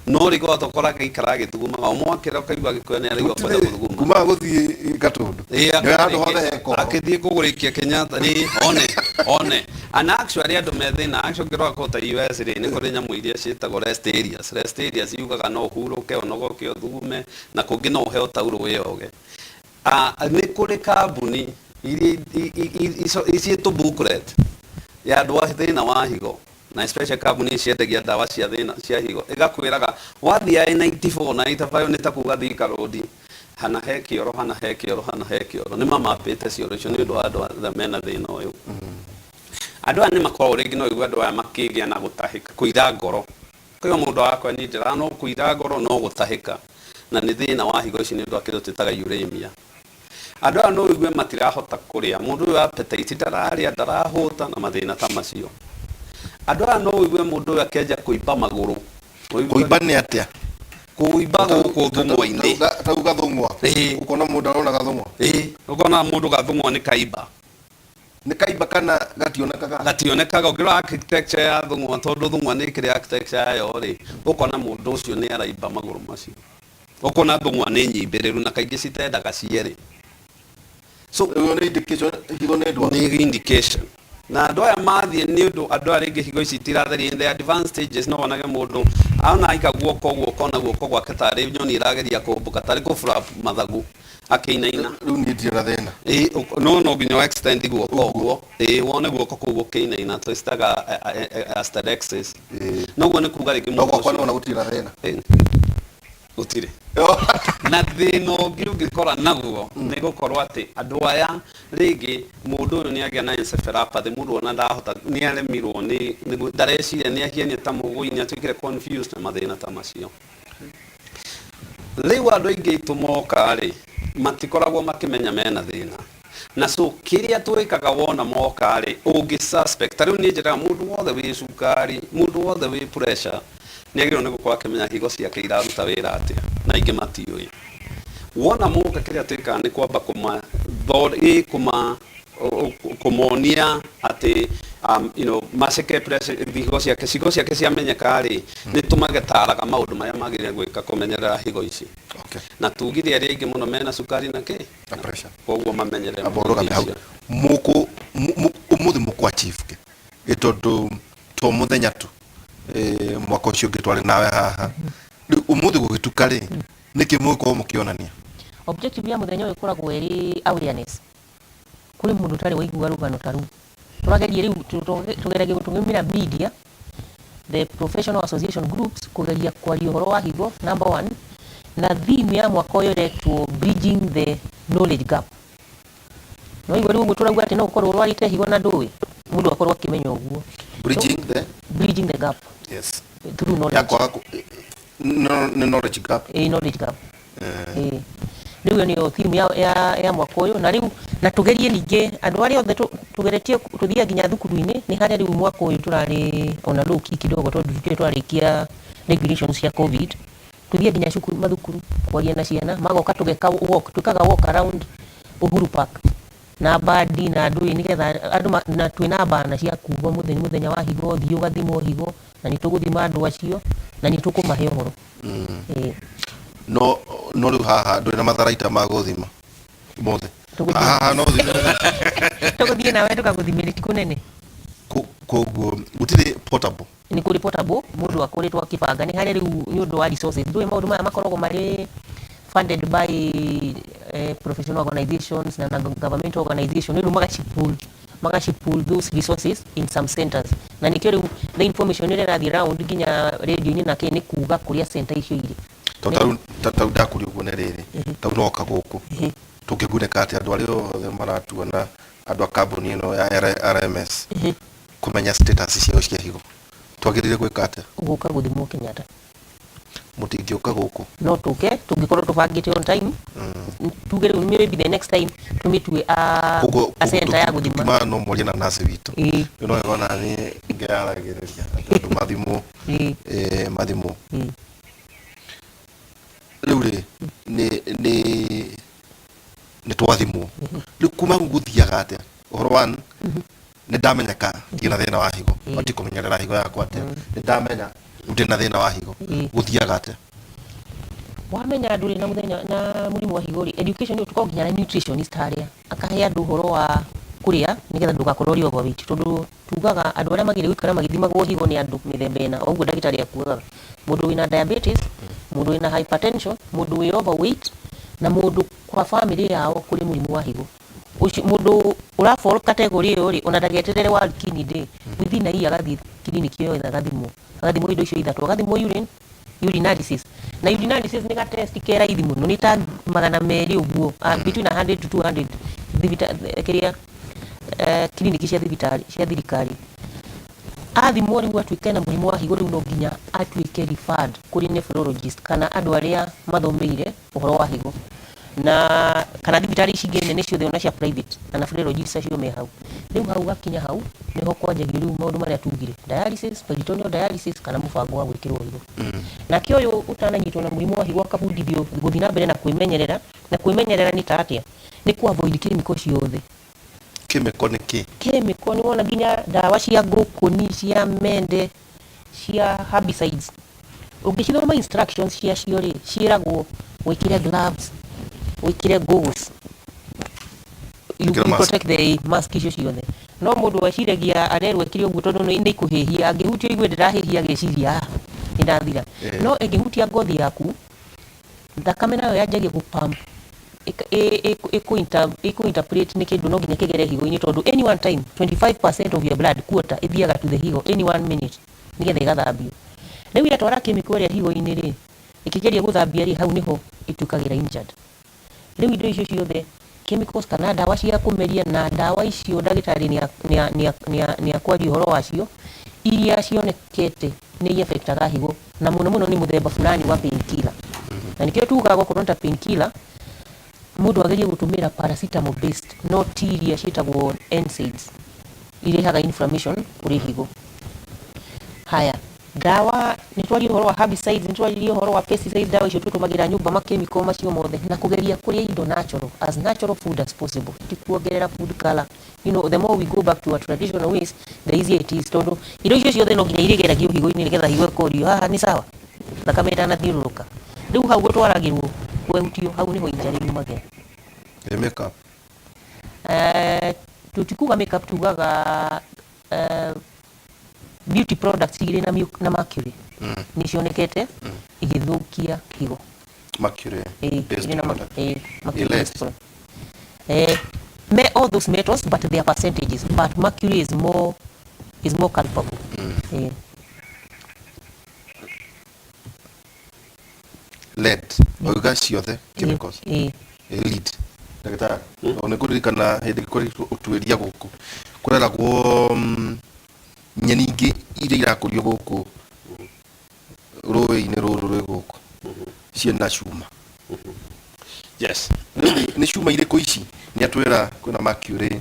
No rĩngĩ wahota gũkora agĩikara agĩthugumaga, o mwakĩra ũkaigua agĩkũya nĩ araigua kwenda gũthuguma. Kuma gũthiĩ Gatũndũ. Nĩ handũ hothe he koro. Akĩthiĩ kũgũrĩkia Kenyatta rĩ, one, one. And actually andũ me thĩna, actually ũngĩrora kũu ta US rĩ, nĩ kũrĩ nyamũ iria ciĩtagwo rest areas. Rest areas yugaga no ũhurũke, ũnogoke, ũthugume, na kũngĩ no ũheo taurũ wĩyoge. Nĩ kũrĩ kambuni iria ciĩtwo booklet ya andũ a thĩna wa higo, na especially kambuni ici ciendagia ndawa cia thĩna cia higo, ĩgakwĩraga wathiĩ I 94 na 85 nĩ ta kuga Thika Road, hana he kĩoro, hana he kĩoro, hana he kĩoro. Nĩ mamapĩte cioro icio nĩ ũndũ wa andũ arĩa mena thĩna ũyũ. Andũ aya nĩ makoragwo rĩngĩ no ũigue andũ aya makĩgĩa na gũtahĩka, kũira ngoro. Kwĩ mũndũ wakwa niĩ ndĩra no kũira ngoro no gũtahĩka, na nĩ thĩna wa higo ici nĩ ũndũ wa kĩndũ twĩtaga uremia. Andũ aya no ũigue matirahota kũrĩa, mũndũ ũyũ appetite ndararĩa, ndarahũta na mathĩna ta macio. Andũ aya no ũigue mũndũ ũyũ akĩanjia kũimba magũrũ. Kũimba nĩ atĩa? Kũimba gũkũ thũng'wa-inĩ. Ta u gathũng'wa. Ũkona mũndũ arona gathũng'wa. Ĩĩ, ũkona mũndũ gathũng'wa nĩ kaimba. Nĩ kaimba kana gationekaga? Gationekaga. Ũngĩrora architecture ya thũng'wa, tondũ thũng'wa nĩ ĩkĩrĩ architecture yayo rĩ, ũkona mũndũ ũcio nĩ araimba magũrũ macio, ũkona thũng'wa nĩ nyimbĩrĩru na kaingĩ citendaga cierĩ. So Ĩyo nĩ indication higo nĩ ndwaru. Nĩ indication. Na andũ aya mathiĩ, nĩ ũndũ andũ aya rĩngĩ higo ici itiratheria, in the advanced stages no wonage mũndũ ona aika guoko ũguo, ũkona guoko gwake tarĩ nyoni ĩrageria kũmbũka, tarĩ kũflap mathagu akĩinaina. Rĩu niĩ ndirĩ na thĩna. Ĩĩ, no no nginya extend guoko ũguo, ĩĩ, wone guoko kũu gũkĩinaina, twĩcitaga asterixis. Noguo nĩ kuga rĩngĩ No mũndũ gwakwa ũcio nona gũtirĩ na thĩna. Ĩĩ, gũtirĩ na thĩna ũngĩ ũngĩkora naguo nĩ gũkorwo atĩ andũ aya rĩngĩ mũndũ ũyũ nĩ agĩa na encephalopathy, mũndũ ona ndahota, nĩ aremirwo ndareciria, nĩ ahiania ta mũgũi, nĩ atuĩkire confused na mathĩna ta macio. Rĩu andũ aingĩ aitũ moka rĩ, matikoragwo makĩmenya mena thĩna. Na so kĩrĩa twĩkaga wona moka rĩ, ũngĩ suspect, ta rĩu niĩ njĩraga mũndũ wothe wĩ cukari, mũndũ wothe wĩ pressure, nĩ agĩrĩirwo nĩ gũkorwo akĩmenya higo ciake iraruta wĩra atĩa, na aingĩ matiũĩ. Wona moka, kĩrĩa twĩkaga nĩ kwamba kũma kũmonia atĩ maceke pressure, higo ciake ciamenyeka rĩ, nĩ tũmagetaraga maũndũ marĩa magĩrĩire gwĩka kũmenyerera higo ici. Na tugire arĩa aingĩ mũno mena cukari na kĩ Na pressure. Koguo mamenyerere Amba ũrũgame hau. icio. Mũkũ ũmũthĩ mũkũ achieve kĩ? Ĩ tondũ to mũthenya tu, mwaka ũcio ũngĩ twarĩ nawe haha, rĩu ũmũthĩ gũgĩtuka rĩ, nĩkĩ mũgũkorwo mũkĩonania? Objective ya mũthenya ũyũ ĩkoragwo ĩrĩ awareness kũrĩ mũndũ ũtarĩ waigua rũgano ta rũu. Tũrageria rĩu, tũgeragia gũtũmĩra media, the professional association groups, kũgeria kwaria ũhoro wa higo number one, na theme ya mwaka ũyũ ĩretwo "Bridging the Knowledge Gap". No igua rĩu ũguo tũrauga atĩ no ũkorwo ũrwarĩte higo na ndũĩ, mũndũ akorwo akĩmenya ũguo. Bridging the Bridging the gap through knowledge. Ya kwaga no, nĩ knowledge gap. Ĩ, knowledge gap. Ĩ, rĩu ĩyo nĩyo theme ya mwaka ũyũ. Na rĩu na tũgerie ningĩ andũ arĩa othe tũgeretie tũthiaga nginya thukuru-inĩ. Nĩ harĩa rĩu mwaka ũyũ tũrarĩ ona low key kidogo, tondũ tũtirĩ twarĩkia regulations cia COVID. Tũthiĩ nginya cukuru, mathukuru, kwaria na ciana, magoka tũgeka walk, twĩkaga walk around Uhuru Park na bandi na andũ ĩ, nĩgetha andũ na twĩna bana cia kuga mũthenya mũthenya wa higo, thiĩ ũgathimwo higo, na nĩ tũgũthima andũ acio na nĩ tũkũmahe ũhoro. Ĩ. No rĩu haha ndũrĩ na matharaita ma gũthima mothe? Haha no thime. Tũgũthiĩ nawe tũkagũthimĩre, ti kũnene. Koguo gũtirĩ portable? Nĩ kũrĩ portable, mũndũ akoretwo akĩbanga. Nĩ harĩa rĩu nĩ ũndũ wa resources, ndũĩ maũndũ maya makoragwo marĩ funded by professional organizations na governmental organization. Rĩu magacipool those resources in some centers, na nĩkĩo rĩu the information ĩrĩa ĩrathiĩ round nginya radio-inĩ na kĩ nĩ kuga kũrĩa center icio irĩ. To tarĩu ndakũria ũguo nĩ rĩrĩ, tarĩu noka gũkũ, tũngĩgunĩka atĩa, andũ arĩa othe maratuona, andũ a kambuni ĩno ya RMS, kũmenya status ciao cia higo, twagĩrĩire gwĩka atĩa? Gũka gũthimwo Kenyatta. Mũtingĩũka gũkũ? No tũke tũngĩkorwo tũbangĩte on time. Tuge rĩu maybe the next time tũmĩtue a Koguo a center ya gũthima. Tũkiuma no mwarie na nurse witũ. Ĩĩ. No wega ona niĩ ngĩaragĩrĩria atĩ andũ mathimwo. Mathimwo. Rĩu rĩ, nĩ twathimwo, rĩu kuma hau gũthiaga atĩa? Ũhoro one, nĩ ndamenyeka ndirĩ na thĩna wa higo, batiĩ kũmenyerera higo yakwa atĩa? Nĩ ndamenya rĩu ndĩ na thĩna wa higo, gũthiaga atĩa? Wamenya ndũrĩ na mũthenya na mũrimũ wa higo rĩ, education ĩyo tũkoragwo nginya na nutritionist harĩa akahe andũ ũhoro wa kũrĩa nĩgetha ndũgakorwo ũrĩ overweight, tondũ tugaga andũ arĩa magĩrĩire gũikara magĩthimagwo higo nĩ andũ mĩthemba ĩna, o ũguo ndagĩtarĩ akugaga: mũndũ wĩna diabetes, mũndũ wĩna hypertension, mũndũ wĩ overweight, na mũndũ kwa family yao kũrĩ mũrimũ wa higo. Ũcio mũndũ ũra fall category ĩyo rĩ, ona ndageterere World Kidney Day, within a year agathiĩ kiriniki ĩyo agathimwo indo icio ithatũ, agathimwo urine, urinalysis. Na urinalysis nĩ ga test ke raithi mũno, nĩ ta 200 ũguo, between 100 to 200 kĩrĩa kiriniki cia thibitarĩ cia thirikari. Athimwo rĩu atuĩke na mũrimũ wa higo, rĩu no nginya atuĩke referred kũrĩ nephrologist kana andũ arĩa mathomeire ũhoro wa higo, na kana thibitarĩ ici ingĩ nene ciothe, ona cia private, na nephrologist acio me hau. Rĩu hau gakinya hau nĩho kwanjagia rĩu maũndũ marĩa tugire, dialysis, peritoneal dialysis, kana mũbango wa gwĩkĩrwo higo. Nake ũyũ ũtananyitwo na mũrimũ wa higo akabundithio gũthiĩ na mbere na kwĩmenyerera. Na kwĩmenyerera nĩ ta atĩa? Nĩ ku avoid chemical ciothe. Chemical nĩ kĩ? Chemical nĩ wona nginya ndawa cia ngũkũni, cia mende, cia herbicides, ũngĩcithoma instructions ciacio rĩ, ciĩragwo wĩkĩre gloves, wĩkĩre goggles, you, Wĩkĩre you mask. Protect the mask icio ciothe. No mũndũ eciragia arerwo ekĩre ũguo tondũ nĩ ikũhĩhia, angĩhutia igue ndĩrahĩhia, agĩciria, "Ah, nĩ ndathira." No ĩngĩhutia ngothi yaku, thakame nayo yanjagia gũ pump, ĩkũ-interpret nĩ kĩndũ no nginya kĩgere higo-inĩ, tondũ any one time 25% of your blood quarter ĩthiaga to the higo any one minute nĩgetha ĩgathambio. Rĩu yatwara chemical ĩrĩa higo-inĩ rĩ, ĩkĩgeria gũthambia rĩ, hau nĩho ĩtuĩkagĩra injured. Rĩu indo icio ciothe, chemicals kana ndawa cia kũmeria na ndawa icio, ndagĩtarĩ nĩ akwaria ũhoro wacio, iria cionekete nĩ iaffectaga higo, na mũno mũno nĩ mũthemba fulani wa painkiller. Na nĩkĩo tugaga okorwo nĩ ta painkiller, mũndũ agerie gũtũmĩra paracetamol based, no ti iria ciĩtagwo NSAIDs irehaga inflammation kũrĩ higo. Haya, ndawa, nĩ twaririe ũhoro wa herbicides, nĩ twaririe ũhoro wa pesticides, ndawa icio tũtũmagĩra nyũmba, makemiko macio mothe, na kũgeria kũrĩa indo natural, as natural food as possible, ti kuongerera food color. The more we go back to our traditional ways, the easier it is, tondũ indo icio ciothe no nginya irĩgeragio higo-inĩ nĩgetha higo ĩkorio haha nĩ sawa, thakame ĩtanathiũrũrũka. Rĩu hau gũtwaragĩrwo kwehutio, hau nĩho injury yumagĩra. Makeup? Tũtikuga makeup, tugaga beauty products irĩ na mercury nĩ cionekete igĩthũkia higo. Mercury based irĩ na product. Mercury Lead. Based product. All those metals, but their percentages, but mercury is more culpable. Lead, wauga ciothe chemicals. Lead, ndagĩtarĩ, nĩ ngũririkana hĩndĩ koretwo ũtuĩria gũkũ kũreragwo nyeni ingĩ iria irakũrio gũkũ rũĩ-inĩ rũrũ rwĩ gũkũ ciĩna cuma. Rĩu nĩ cuma irĩkũ ici? Nĩ atwĩra kwĩna mercury.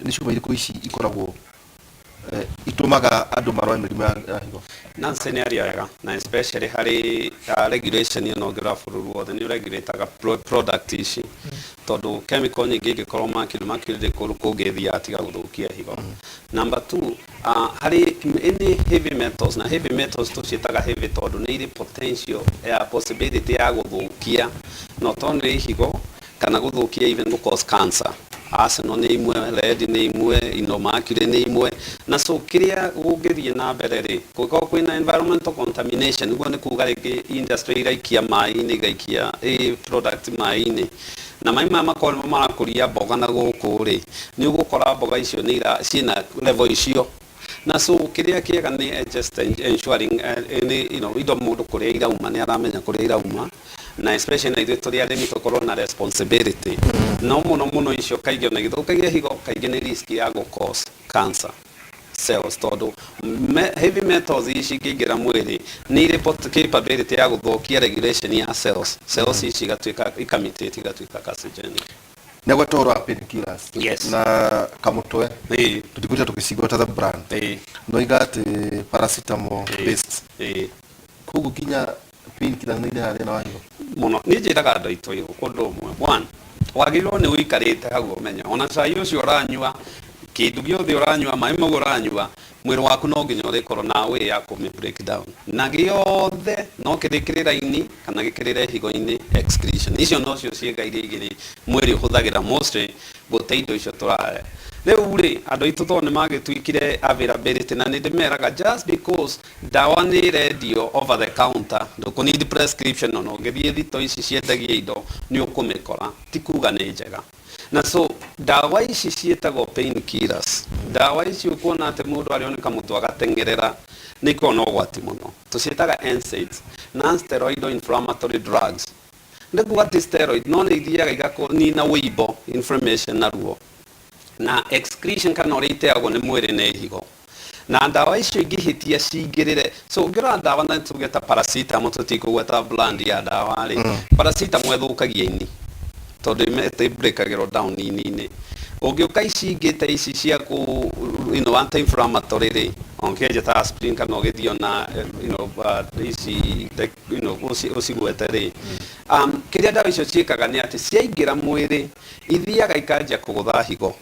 Nĩ cuma irĩkũ ici ikoragwo itũmaga andũ marware mĩrimũ ya higo? Nancy nĩ aria wega, na especially harĩ regulation ĩno ũngĩrora bũrũri wothe nĩ ũregulataga product ici, tondũ chemical nyingĩ ingĩkorwo mercury ndĩ kũndũ kũngĩ ĩthiaga tiga gũthũkia higo. Number two, harĩ any heavy metals, na heavy metals tũciĩtaga heavy tondũ nĩ irĩ potential ya possibility ya gũthũkia not only higo kana gũthũkia, even gũ cause cancer. Arsenal nĩ imwe, lead nĩ imwe, ino mercury nĩ imwe. Na so kĩrĩa gũngĩthiĩ na mbere rĩ, kũngĩkorwo kwĩna environmental contamination, ũguo nĩ kuga rĩngĩ industry iraikia maĩ-inĩ, igaikia product maĩ-inĩ, na maĩ maya makorwo nĩmo marakũria mboga na gũkũ rĩ, nĩ ũgũkora mboga icio nĩ ciĩna level icio. Na so kĩrĩa kĩega nĩ just ensuring nĩ indo mũndũ kũrĩa irauma nĩ aramenya kũrĩa irauma, na especially na ithuĩ tũrĩ arĩmi tũkorwo na responsibility. No mũno mũno icio kaingĩ ona gĩthũkagia higo, kaingĩ nĩ risk ya gũ cause cancer cells, tondũ heavy metals ici ingĩingĩra mwĩrĩ nĩ irĩ capability ya gũthũkia regulation ya cells. Cells ici igatuĩka, ikamutate, igatuĩka carcinogenic. Nĩ agweta ũhoro wa painkillers. Na kamũtwe tũtigwĩta tũgĩcigweta the brand, no iga atĩ paracetamol based, koguo nginya painkillers nĩ irehaga thĩna wa higo? Mũno. Niĩ njĩraga andũ aitũ ũndũ ũmwe. One, wagĩrĩirwo nĩ ũikarĩte hau ũmenye ona cai ũcio ũranyua, kĩndũ gĩothe ũranyua, maĩ mau ũranyua, mwĩrĩ waku no nginya ũrĩkorwo na way ya kũmĩ break down, na gĩothe no kĩrĩkĩrĩra ini kana gĩkĩrĩre higo-inĩ excretion. Icio nocio ciĩga iria igĩrĩ mwĩrĩ ũhũthagĩra mostly gũte indo icio tũrarĩa. Rĩu rĩ, andũ aitũ tondũ nĩ magĩtuĩkire availability, na nĩ ndĩmeraga just because ndawa nĩ ĩrendio over the counter, ndũkũ need prescription, ona ũngĩthiĩ thito ici ciendagia indo nĩ ũkũmĩkora, ti kuga nĩ njega. Na so ndawa ici ciĩtagwo painkillers, ndawa ici ũkuona atĩ mũndũ arĩoneka mũtwe agateng'erera, nĩ ikoragwo na ũgwati mũno. Tũciĩtaga NSAIDs, non-steroidal inflammatory drugs. Nĩ kuga ti steroid, no nĩ ithiaga igakũnina wĩimbo, inflammation, na ruo na excretion kana ũrĩa iteagwo nĩ mwĩrĩ nĩ higo, na ndawa icio ingĩhĩtia cingĩrĩre. So ũngĩrora ndawa, na tuge ta paracetamol, tũtikũgweta brand ya ndawa rĩ, paracetamol ĩthũkagia ini tondũ ĩbreakagĩrwo down ini-inĩ. Ũngĩũka ici ingĩ ta ici cia kũ anti-inflammatory rĩ, ũngĩenja ta aspirin kana ũgĩthiĩ ona ici ũcigwete rĩ, Kĩrĩa ndawa icio ciĩkaga nĩ atĩ ciaingĩra mwĩrĩ ithiaga ikanjia kũgũtha higo,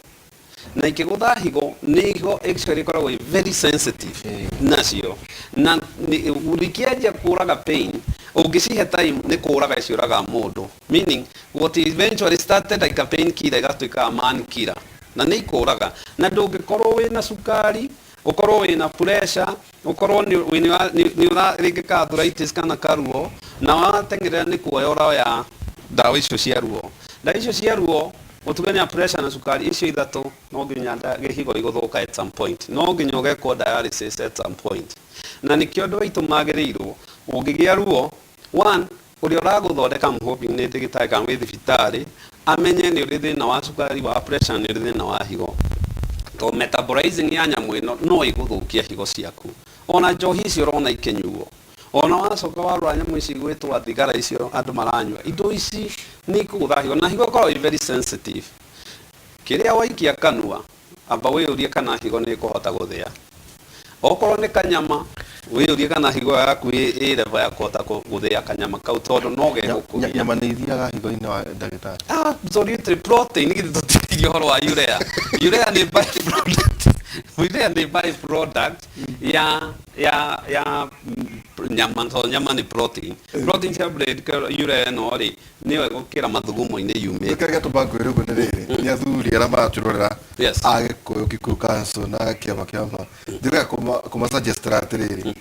na ikĩgũtha higo nĩ higo actually ĩkoragwo ĩ very sensitive nacio, na ikĩanjia kũraga pain, ũngĩcihe time nĩ kũraga ciũraga mũndũ, meaning what eventually started like a pain killer ĩgatuĩka a man killer, na nĩ ikũraga. Na ndũngĩkorwo wĩna cukari, ũkorwo wĩna pressure, ũkorwo nĩ ũra rĩngĩ ka arthritis kana karuo, na wateng'erera nĩ kuoya ũroya ndawa icio cia ruo. Ndawa icio cia ruo, ũtugania pressure na cukari, icio ithatũ, no nginya gĩhigo igũthũka at some point, no nginya ũgekwo dialysis at some point. Na nĩkĩo andũ aitũ magĩrĩirwo, ũngĩgĩa ruo, one, ũrĩa ũragũthondeka, I'm hoping nĩ ndagĩtarĩ kana wĩ thibitarĩ, amenye nĩ ũrĩ thĩna wa cukari, wa pressure, nĩ ũrĩ thĩna wa higo, to metabolizing ya nyamũ ĩno no ĩgũthũkia higo ciaku. Ona njohi icio ũrona ikĩnyuo, ona wacoka warora nyamũ ici gwĩtwo thigara icio andũ maranyua, indo ici nĩ ikũgũtha higo, na higo ĩkoragwo ĩ very sensitive. Kĩrĩa waikia kanua, amba wĩyũrie kana higo nĩ ĩkũhota gũthĩa. Okorwo nĩ kanyama, wĩyũrie kana higo yaku ĩ level ya kũhota gũthĩa kanyama kau, tondũ no gegũkũgia. Nyama nĩ ithiaga higo-inĩ wa ndagĩtarĩ? Absolutely. Protein, githĩ tũtiririe ũhoro wa urea? Urea nĩ byproduct, urea nĩ byproduct ya nyama, tondũ nyama nĩ protein. Protein cia bread, urea ĩno rĩ, nĩyo ĩgũkĩra mathugumo-inĩ yumĩte. Kĩrĩa gĩatũma ngwĩre ũguo nĩ rĩrĩ, nĩ athuri arĩa maratwĩrorera a Gĩkũyũ, Kikuyu Council na kĩama kĩama njĩraga kũmasuggestera atĩrĩrĩ,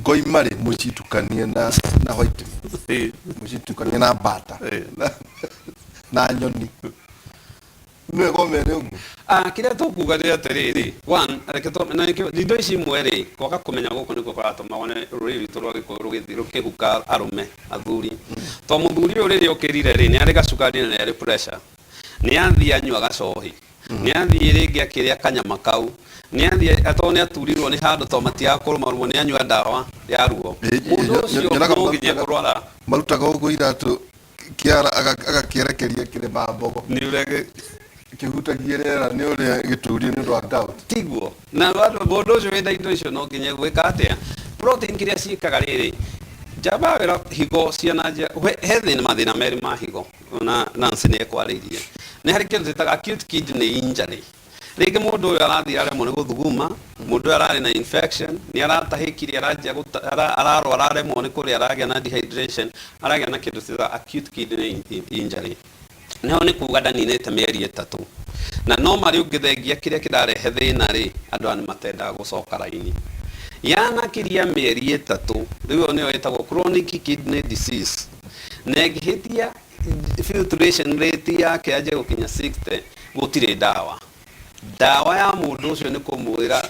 ngoima rĩ, mũcitukanie na white meat, mũcitukanie na mbata na nyoni, nĩ wega ũmere ũguo. Ah, kĩrĩa tũkuga nĩ atĩrĩrĩ, one, reke na indo ici imwe rĩ, kwaga kũmenya gũkũ nĩkuo kũratũma wone rũrĩrĩ rwitũ rwa Gĩkũyũ rũgĩthiĩ rũkĩhuka arũme athuri, to mũthuri ũyũ rĩrĩa ũkĩrire rĩ, nĩ arĩ gacukari na nĩ arĩ pressure, nĩ athiĩ anyua gacohi, nĩ athiĩ rĩngĩ akĩrĩa kanyama kau, nĩ athiĩ tondũ nĩ aturirwo nĩ handũ, to matiaga kũrũma ruo, nĩ anyua ndawa ya ruo. Mũndũ ũcio nyonaga no nginya kũrwara. Marutaga ũguo iratũ kĩara agakĩerekeria kĩrĩma mbogo nĩ ũrĩa kĩhutagia rĩera, nĩ ũrĩa gĩtũrie nĩ ũndũ wa gout. Tiguo na andũ, mũndũ ũcio wĩna indo icio no nginya gwĩka atĩa? Protein kĩrĩa ciĩkaga rĩrĩ, njamba wĩra higo ciana he thĩna, mathĩna merĩ ma higo, na Nancy nĩ ekwarĩirie, nĩ harĩ kĩndũ twĩtaga acute kidney injury. Rĩngĩ mũndũ ũyũ arathiĩ aremwo nĩ gũthuguma, mũndũ ũyũ ararĩ na infection, nĩ aratahĩkire, aranjia ararwara, aremwo nĩ kũrĩa, aragĩa na dehydration, aragĩa na kĩndũ twĩtaga acute kidney injury. Nĩho nĩ kuga ndaninĩte mĩeri 3, na no marĩ ũngĩthengia kĩrĩa kĩrarehe thĩna rĩ, andũ aya nĩ matendaga gũcoka raini yanakiria mĩeri 3. Rĩu ĩyo nĩyo ĩtagwo chronic kidney disease, na ĩngĩhĩtia filtration rate yake yanjie gũkinya 60, gũtirĩ ndawa. Ndawa ya mũndũ ũcio nĩ kũmwĩra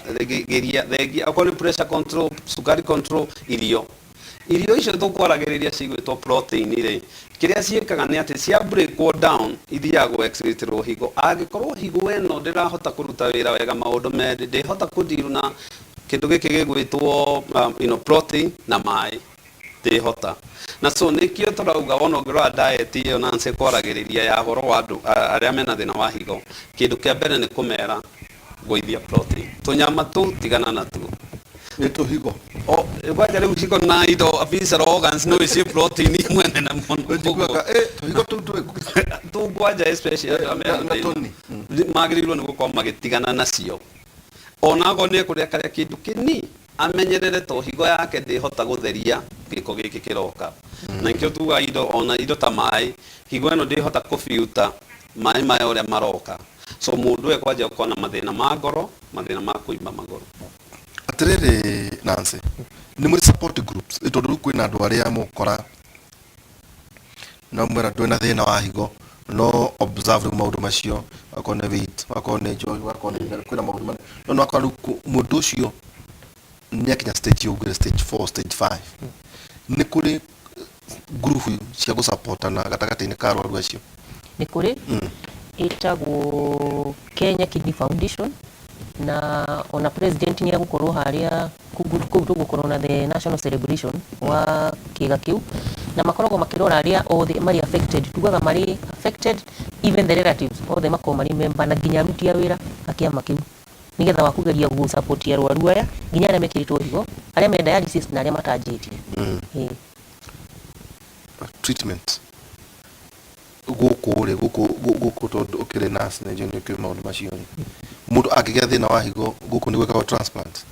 geria thengia, okorwo nĩ pressure control, cukari control, irio. Irio icio tũkwaragĩrĩria cigwĩtwo protein rĩ, kĩrĩa ciĩkaga nĩ atĩ cia breakwo down, ithiaga gũ excreterwo higo. Angĩkorwo higo ĩno ndĩrahota kũruta wĩra wega, maũndũ merĩ, ndĩhota kũdeal na kĩndũ gĩkĩ gĩgwĩtwo protein na maĩ, ndĩhota. Na so nĩkĩo tũrauga wona ũngĩrora diet ĩyo Nancy kwaragĩrĩria ya ũhoro wa andũ arĩa mena thĩna wa higo, kĩndũ kĩa mbere nĩ kũmera gũithia protein, tũnyama tũu tigana natuo. Nĩ tũhigo. O kwanja rĩu higo na indo visceral organs no ici protein imwe nene mũno. Njiguaga tũhigo tũu twĩkũ tũngwanja, especially andũ arĩa mena na thĩna. Tũni. Magĩrĩirwo nĩ gũkorwo magĩtigana nacio, onago nĩ ekũrĩa karĩa kĩndũ kĩni amenyerere, to higo yake ndĩhota gũtheria gĩko gĩkĩ kĩroka. Na nikĩo tugaga indo, ona indo ta maĩ, higo ĩno ndĩhota kũbiuta maĩ maya ũrĩa maroka, so mũndũ ũyũ kwanja gũkorwo na mathĩna ma ngoro, mathĩna ma kũimba magũrũ. Atĩrĩrĩ Nancy, nĩ mũrĩ support groups? Tondũ rĩu kwĩna andũ arĩa mũkora no mwĩra ndwĩ na thĩna wa higo, no observe rĩu maũndũ macio, akorwo nĩ weight, akorwo nĩ njohi, akorwo nĩ kwĩna maũndũ manene, no nĩ wakora rĩu mũndũ ũcio nĩ akinya stage ĩyo, stage 4, stage 5, nĩ kũrĩ group cia gũsupportana gatagatĩ-inĩ ka arwaru acio? Nĩ kũrĩ, ĩtagwo Kenya Kidney Foundation, na ona president nĩ egũkorwo harĩa kũu tũgũkorwo na the national celebration wa kĩga kĩu, na makoragwo makĩrora arĩa othe marĩ affected, tugaga marĩ affected, even the relatives othe makoragwo marĩ member, na nginya aruti a wĩra a kĩama kĩu, nĩgetha wa kũgeria gũ support arwaru aya, nginya arĩa mekĩrĩtwo higo, arĩa me dialysis na arĩa matanjĩtie. Ĩĩ. Treatment. Gũkũ rĩ, gũkũ gũkũ tondũ ũkĩrĩ nurse na njũĩ nĩ ũkĩũĩ maũndũ macio rĩ, mũndũ angĩgĩa thĩna wa higo gũkũ nĩ gwĩkagwo transplant?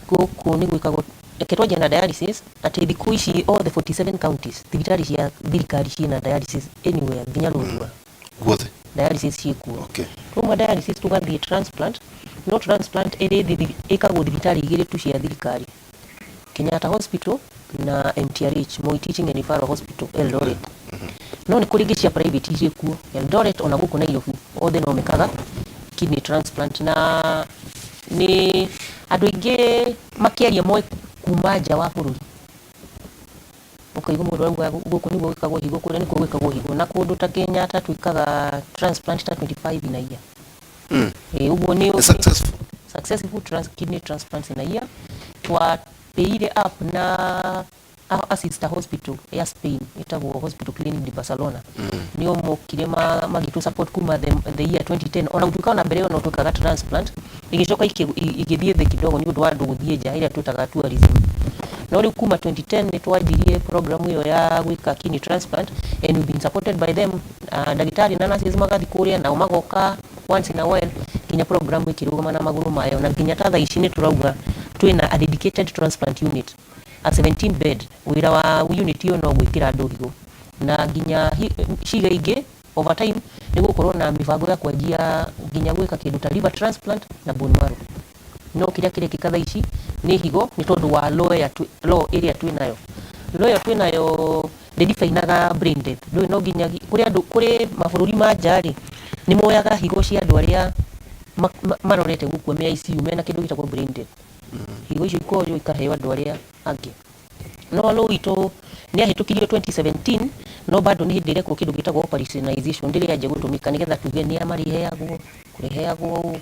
Gũkũ nĩ gwĩkagwo. Reke twanjie na dialysis, atĩ thikũ ici all the 47 counties, thibitarĩ cia thirikari ciĩna dialysis anywhere, nginya Lodwar. Guothe? Dialysis ciĩkuo. Twauma dialysis tũgathiĩ transplant, no transplant ĩrĩ ĩkagwo thibitarĩ igĩrĩ tu cia thirikari, Kenyatta Hospital na MTRH, Moi Teaching and Referral Hospital, Eldoret. No nĩ kũrĩ ingĩ cia private irĩ kuo Eldoret, ona gũkũ Nairobi, othe no mekaga kidney transplant. Na nĩ andũ aingĩ makĩaria moĩ kuma nja wa bũrũri, ũkaigua mũndũ arauga gũkũ nĩguo gwĩkagwo higo, kũrĩa nĩkuo gwĩkagwo higo. Na kũndũ ta Kenyatta twĩkaga transplant ta 25 in a year. Ũguo nĩ Nĩ successful? Successful kidney transplants in a year. Twapeire up na a sister hospital ya Spain ĩtagwo Hospital Clinic de Barcelona, nĩo mokire magĩtũ support kuma the year 2010. Ona gũtuĩka ona mbere ĩyo no twĩkaga transplant, ĩgĩcoka ĩgĩthiĩ thĩ kidogo nĩ ũndũ wa andũ gũthiĩ nja, ĩrĩa twĩtaga tourism. No rĩu kuma 2010 nĩ twanjirie program ĩyo ya gwĩka kidney transplant, and we've been supported by them. Ndagĩtarĩ na nurses magathiĩ kũrĩa, nao magoka once in a while, nginya program ĩkĩrũgama na magũrũ mayo. Na nginya ta thaa ici nĩ tũrauga twĩna a dedicated transplant unit, a 17 bed. Wĩra wa unit ĩyo no gwĩkĩra andũ higo na nginya ciĩga ingĩ. Over time nĩ gũkorwo na mĩbango ya kwanjia nginya gwĩka kĩndũ ta liver transplant na bone marrow. No kĩrĩa kĩrekĩka thaa ici nĩ higo, nĩ tondũ wa law law ĩrĩa twĩnayo. Law ĩyo twĩnayo ndĩdifainaga brain death. Ndũĩ no nginya kũrĩ andũ kũrĩ mabũrũri ma nja rĩ, nĩ moyaga higo cia andũ arĩa marorete gũkua me ICU, mena kĩndũ gĩtagwo brain death. Higo icio ikoywo ikaheo andũ arĩa angĩ. No law itũ nĩ yahĩtũkirio 2017, no bado nĩ hĩndĩ ĩrekwo kĩndũ gĩtagwo operationalization, ndĩrĩ yanjia gũtũmĩka nĩgetha tuge nĩ a marĩheagwo, kũrĩheagwo ũũ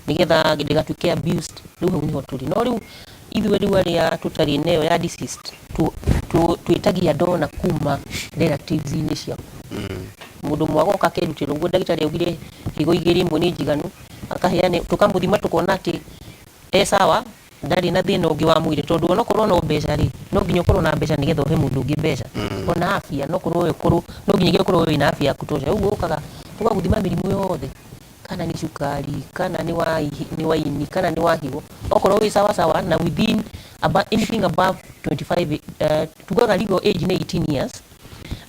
nĩgetha ndĩgatuĩke abused. Rĩu hau nĩho tũrĩ. No rĩu ithuĩ rĩu arĩa tũtarĩ na ĩyo ya deceased, twĩtagia donor kuma relatives-inĩ ciaku. Mũndũ ũmwe agoka akerutĩra ũguo ndagĩtarĩ augire higo igĩrĩ, ĩmwe nĩ njiganu, akaheane, tũkamũthima, tũkona atĩ e sawa, ndarĩ na thĩna ũngĩ wa mwĩrĩ. Tondũ onokorwo no mbeca rĩ, no nginya ũkorwo na mbeca nĩgetha ũhe mũndũ ũngĩ mbeca. Ona afya, no korwo we ũkorwo no nginyagia ũkorwo wĩna afya ya kutosha. Ũguo ũkaga tũgagũthima mĩrimũ yothe, kana nĩ cukari, kana nĩ wa ini, kana nĩ wa higo. Okorwo wĩ sawa sawa na within anything above 25, tugaga legal age nĩ 18 years,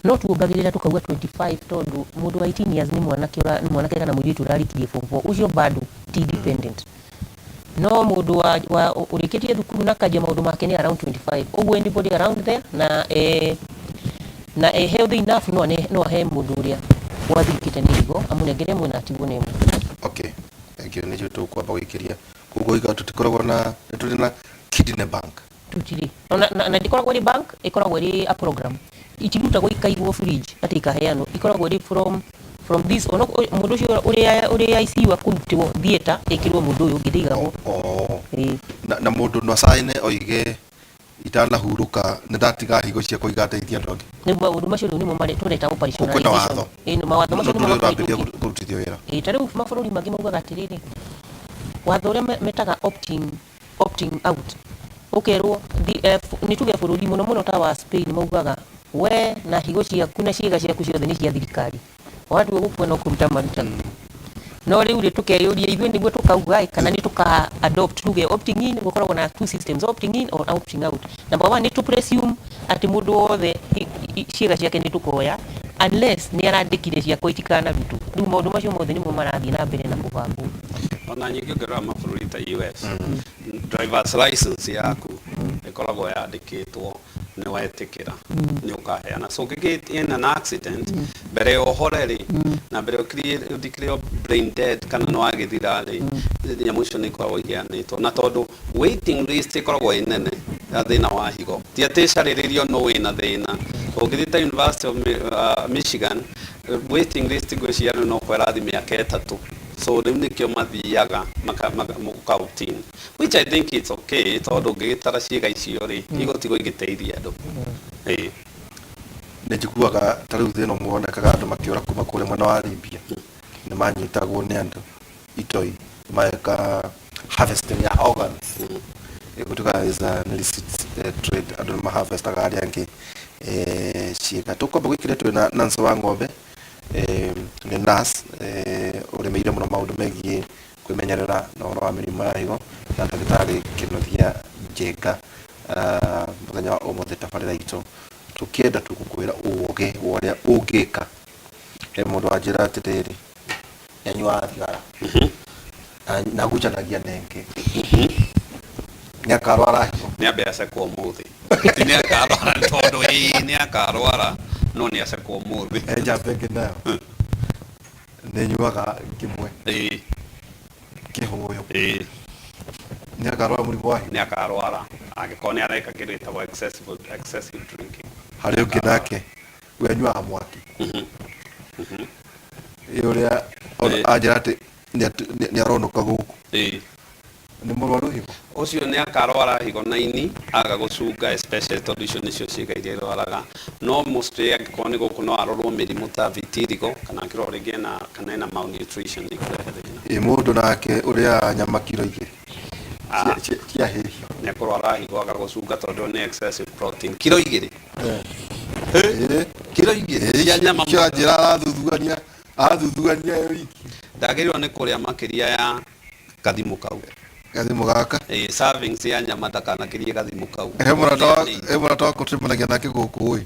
no tuongagĩrĩra tukauga 25, tondũ mũndũ wa 18 years nĩ mwanake nĩ mwanake kana mũirĩtu ũrarĩkirie form 4, ũcio bado ti dependent. No mũndũ wa ũrĩkĩtie thukuru na akanjia maũndũ make nĩ around 25. Ũguo anybody around there na healthy enough no ahe mũndũ ũrĩa wathirikĩte nĩ higo, amũnengere ĩmwe na atigwo na ĩmwe. Okay, thank you. Nĩcio tũkwamba gũikĩria koguo iga tũtikoragwo na, nĩ tũrĩ na kidney bank? Tũtirĩ na ndĩkoragwo ĩrĩ bank, ĩkoragwo ĩrĩ a program. Itirutagwo ikaigwo fridge atĩ ikaheanwo. Ikoragwo ĩrĩ from this ono mũndũ ũcio ũrĩa ũrĩ ICU akũrutwo theatre ĩkĩrwo mũndũ ũyũ ũngĩ, ndĩigagwo. Oh. Ĩĩ. Na mũndũ no acaine oige itanahurũka nĩ ndatiga higo ciakwa igateithia andũ angĩ? Nĩ maũndũ macio rĩu nĩmo marĩ tũreta Kwĩna operationalization. watho? Ĩĩ, nĩ mawatho macio no nĩmo ndũrĩ ũrambĩrĩria makũhĩtũkio. kũrutithio wĩra. Ĩĩ, ta rĩu mabũrũri mangĩ maugaga atĩrĩrĩ, watho ũrĩa metaga opting out, ũkerwo nĩ tuge bũrũri mũno mũno ta wa Spain, maugaga we na higo ciaku na ciĩga ciaku ciothe nĩ cia thirikari, watua gũkua no kũruta marutaga. No rĩu rĩ, tũkeyũria ithuĩ nĩguo tũkauga ĩ, kana nĩ tũka adopt tuge opting in. Gũkoragwo na two systems, opting in or opting out. Number one nĩ tũ presume atĩ mũndũ wothe ciĩga ciake nĩ tũkoya, unless nĩ arandĩkire ciakwa itikanarutwo. Rĩu maũndũ macio mothe nĩmo marathiĩ na mbere na kũbangwo. Ona nyingĩ ũngĩrora mabũrũri ta US, driver's license yaku ĩkoragwo yandĩkĩtwo nĩ wetĩkĩra nĩ ũkaheana. So ũngĩgĩ in an accident, mbere ya ũhore rĩ, na mbere ũdeclare brain dead kana nĩ wagĩthira rĩ, nyamũ icio nĩ ikoragwo iheanĩtwo. Na tondũ waiting list ĩkoragwo ĩ nene ya thĩna wa higo, ti atĩ ĩcarĩrĩrio no wĩna thĩna. Ũngĩthiĩ ta University of Michigan, waiting list ngwĩciria rĩu no kwerathi mĩaka 3. So rĩu nĩkĩo mathiaga mũka opt in, which I think it's okay, tondũ ũngĩgĩtara ciĩga icio rĩ, igũtigwo igĩteithia andũ. Ĩĩ. Nĩ njiguaga ta rĩu thĩna ũmwe wonekaga andũ makĩũra kuma kũrĩa mwena wa Libya, nĩ manyitagwo nĩ andũ itoi mageka harvesting ya organs. Gũtuĩka is an illicit trade, andũ nĩ maharvestaga arĩa angĩ ciĩga. Tũkwamba gwĩkĩra twĩ na Nancy wa ng'ombe. Nĩ nurse ũrĩmĩire mũno maũndũ megiĩ kwĩmenyerera na ũhoro wa mĩrimũ ya higo, na ndagĩtarĩ Kĩnuthia Njenga. Mũthenya wa ũmũthĩ tabarĩra itũ tũkĩenda tũgũkwĩra ũgĩ wa ũrĩa ũngĩka. He mũndũ wanjĩra atĩrĩrĩ, nĩanyuaga thigara na agucanagia nenge, nĩ akarwara higo? Nĩ ambe acekwo ũmũthĩ. Ti nĩ akarwara, tondũ ĩĩ nĩ akarwara, no nĩ acekwo ũmũthĩ. He njamba ĩngĩ nayo nĩ nyuaga kĩmwe kĩhũyũ, nĩ akarwara mũrimũ wa higo? Nĩ akarwara angĩkorwo nĩ areka kĩndũ gĩtagwo excessive drinking. Harĩ ũngĩ nake we anyuaga mwaki ĩ ũrĩa anjĩra atĩ nĩ aronũka gũkũ, nĩ mũrwaru higo? Ũcio nĩ akarwara higo na ini aga gũcunga, especially tondũ icio nĩcio ciĩga iria irwaraga. No mostly angĩkorwo nĩ gũkũ, no arorwo mĩrimũ ta vitiligo, kana angĩrorwo rĩngĩ ena kana ena malnutrition nĩ ikũrehe thĩna. Ĩ mũndũ nake ũrĩa nyama kiro 2 ciahĩhio? Nĩ akũrwara higo aga gũcunga, tondũ nĩ excessive protein. Kiro 2? Ĩ. Kiro 2 cia nyama? Cio anjĩra arathuthuania ĩ wiki. Ndagĩrĩirwo nĩ kũrĩa makĩria ya gathimo kau. Gathimo gaka? Ĩ, servings ya nyama ndakanakĩrie gathimo kau. He mũrata wakwa tũcemanagia nake gũkũ ĩ,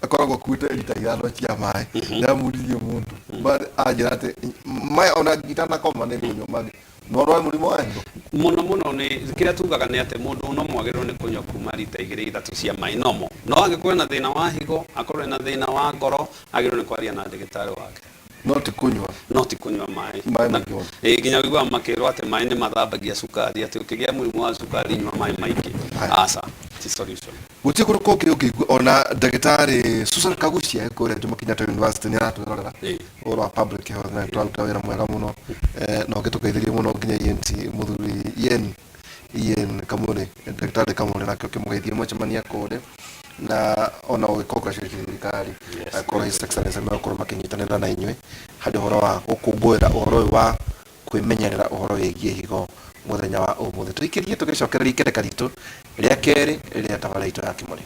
akoragwo akuĩte rita 5 cia maĩ. Ndamũririe mũndũ anjĩra atĩ maya ona itanakoma nĩ kũnyua mangĩ, no rware mũrimũ wa higo? Mũno mũno nĩ kĩrĩa tugaga nĩ atĩ mũndũ no mwagĩrĩirwo nĩ kũnyua kuma rita 2 3 cia maĩ nomo. No angĩkorwo ena thĩna wa higo, akorwo ena thĩna wa ngoro, agĩrĩirwo nĩ kwaria na ndagĩtarĩ wake. No ti kũnyua? No ti kũnyua maĩ. Maĩ maingĩ mũno. Ĩ, nginya ũiguaga makĩrwo atĩ maĩ nĩ mathambagia cukari, atĩ ũkĩgĩa mũrimũ wa cukari nyua maĩ maingĩ. Aca, ti solution. Gũtirĩ kũndũ kũngĩ ũngĩigua. Ona ndagĩtarĩ Susan Kagucia kũrĩa Jomo Kenyatta University nĩ aratwĩrorera ũhoro wa public health, na tũraruta wĩra mwega mũno, na ũngĩtũgeithĩrie mũno nginya ENT mũthuri Ian Kamuri, ndagĩtarĩ Kamuri, nake ũkĩmũgeithie mwacemania kũrĩa, na ona ũgĩ congratulate thirikari akorwo His Excellency megũkorwo makĩnyitanĩra na inyuĩ harĩ ũhoro wa gũkũngũĩra ũhoro ũyũ wa kwĩmenyerera ũhoro wĩgiĩ higo mũthenya wa ũmũthĩ. Tũikĩrie tũgĩcokereria ikereka ritũ rĩa kerĩ rĩa tabarĩra itũ ya Kĩmũrĩ.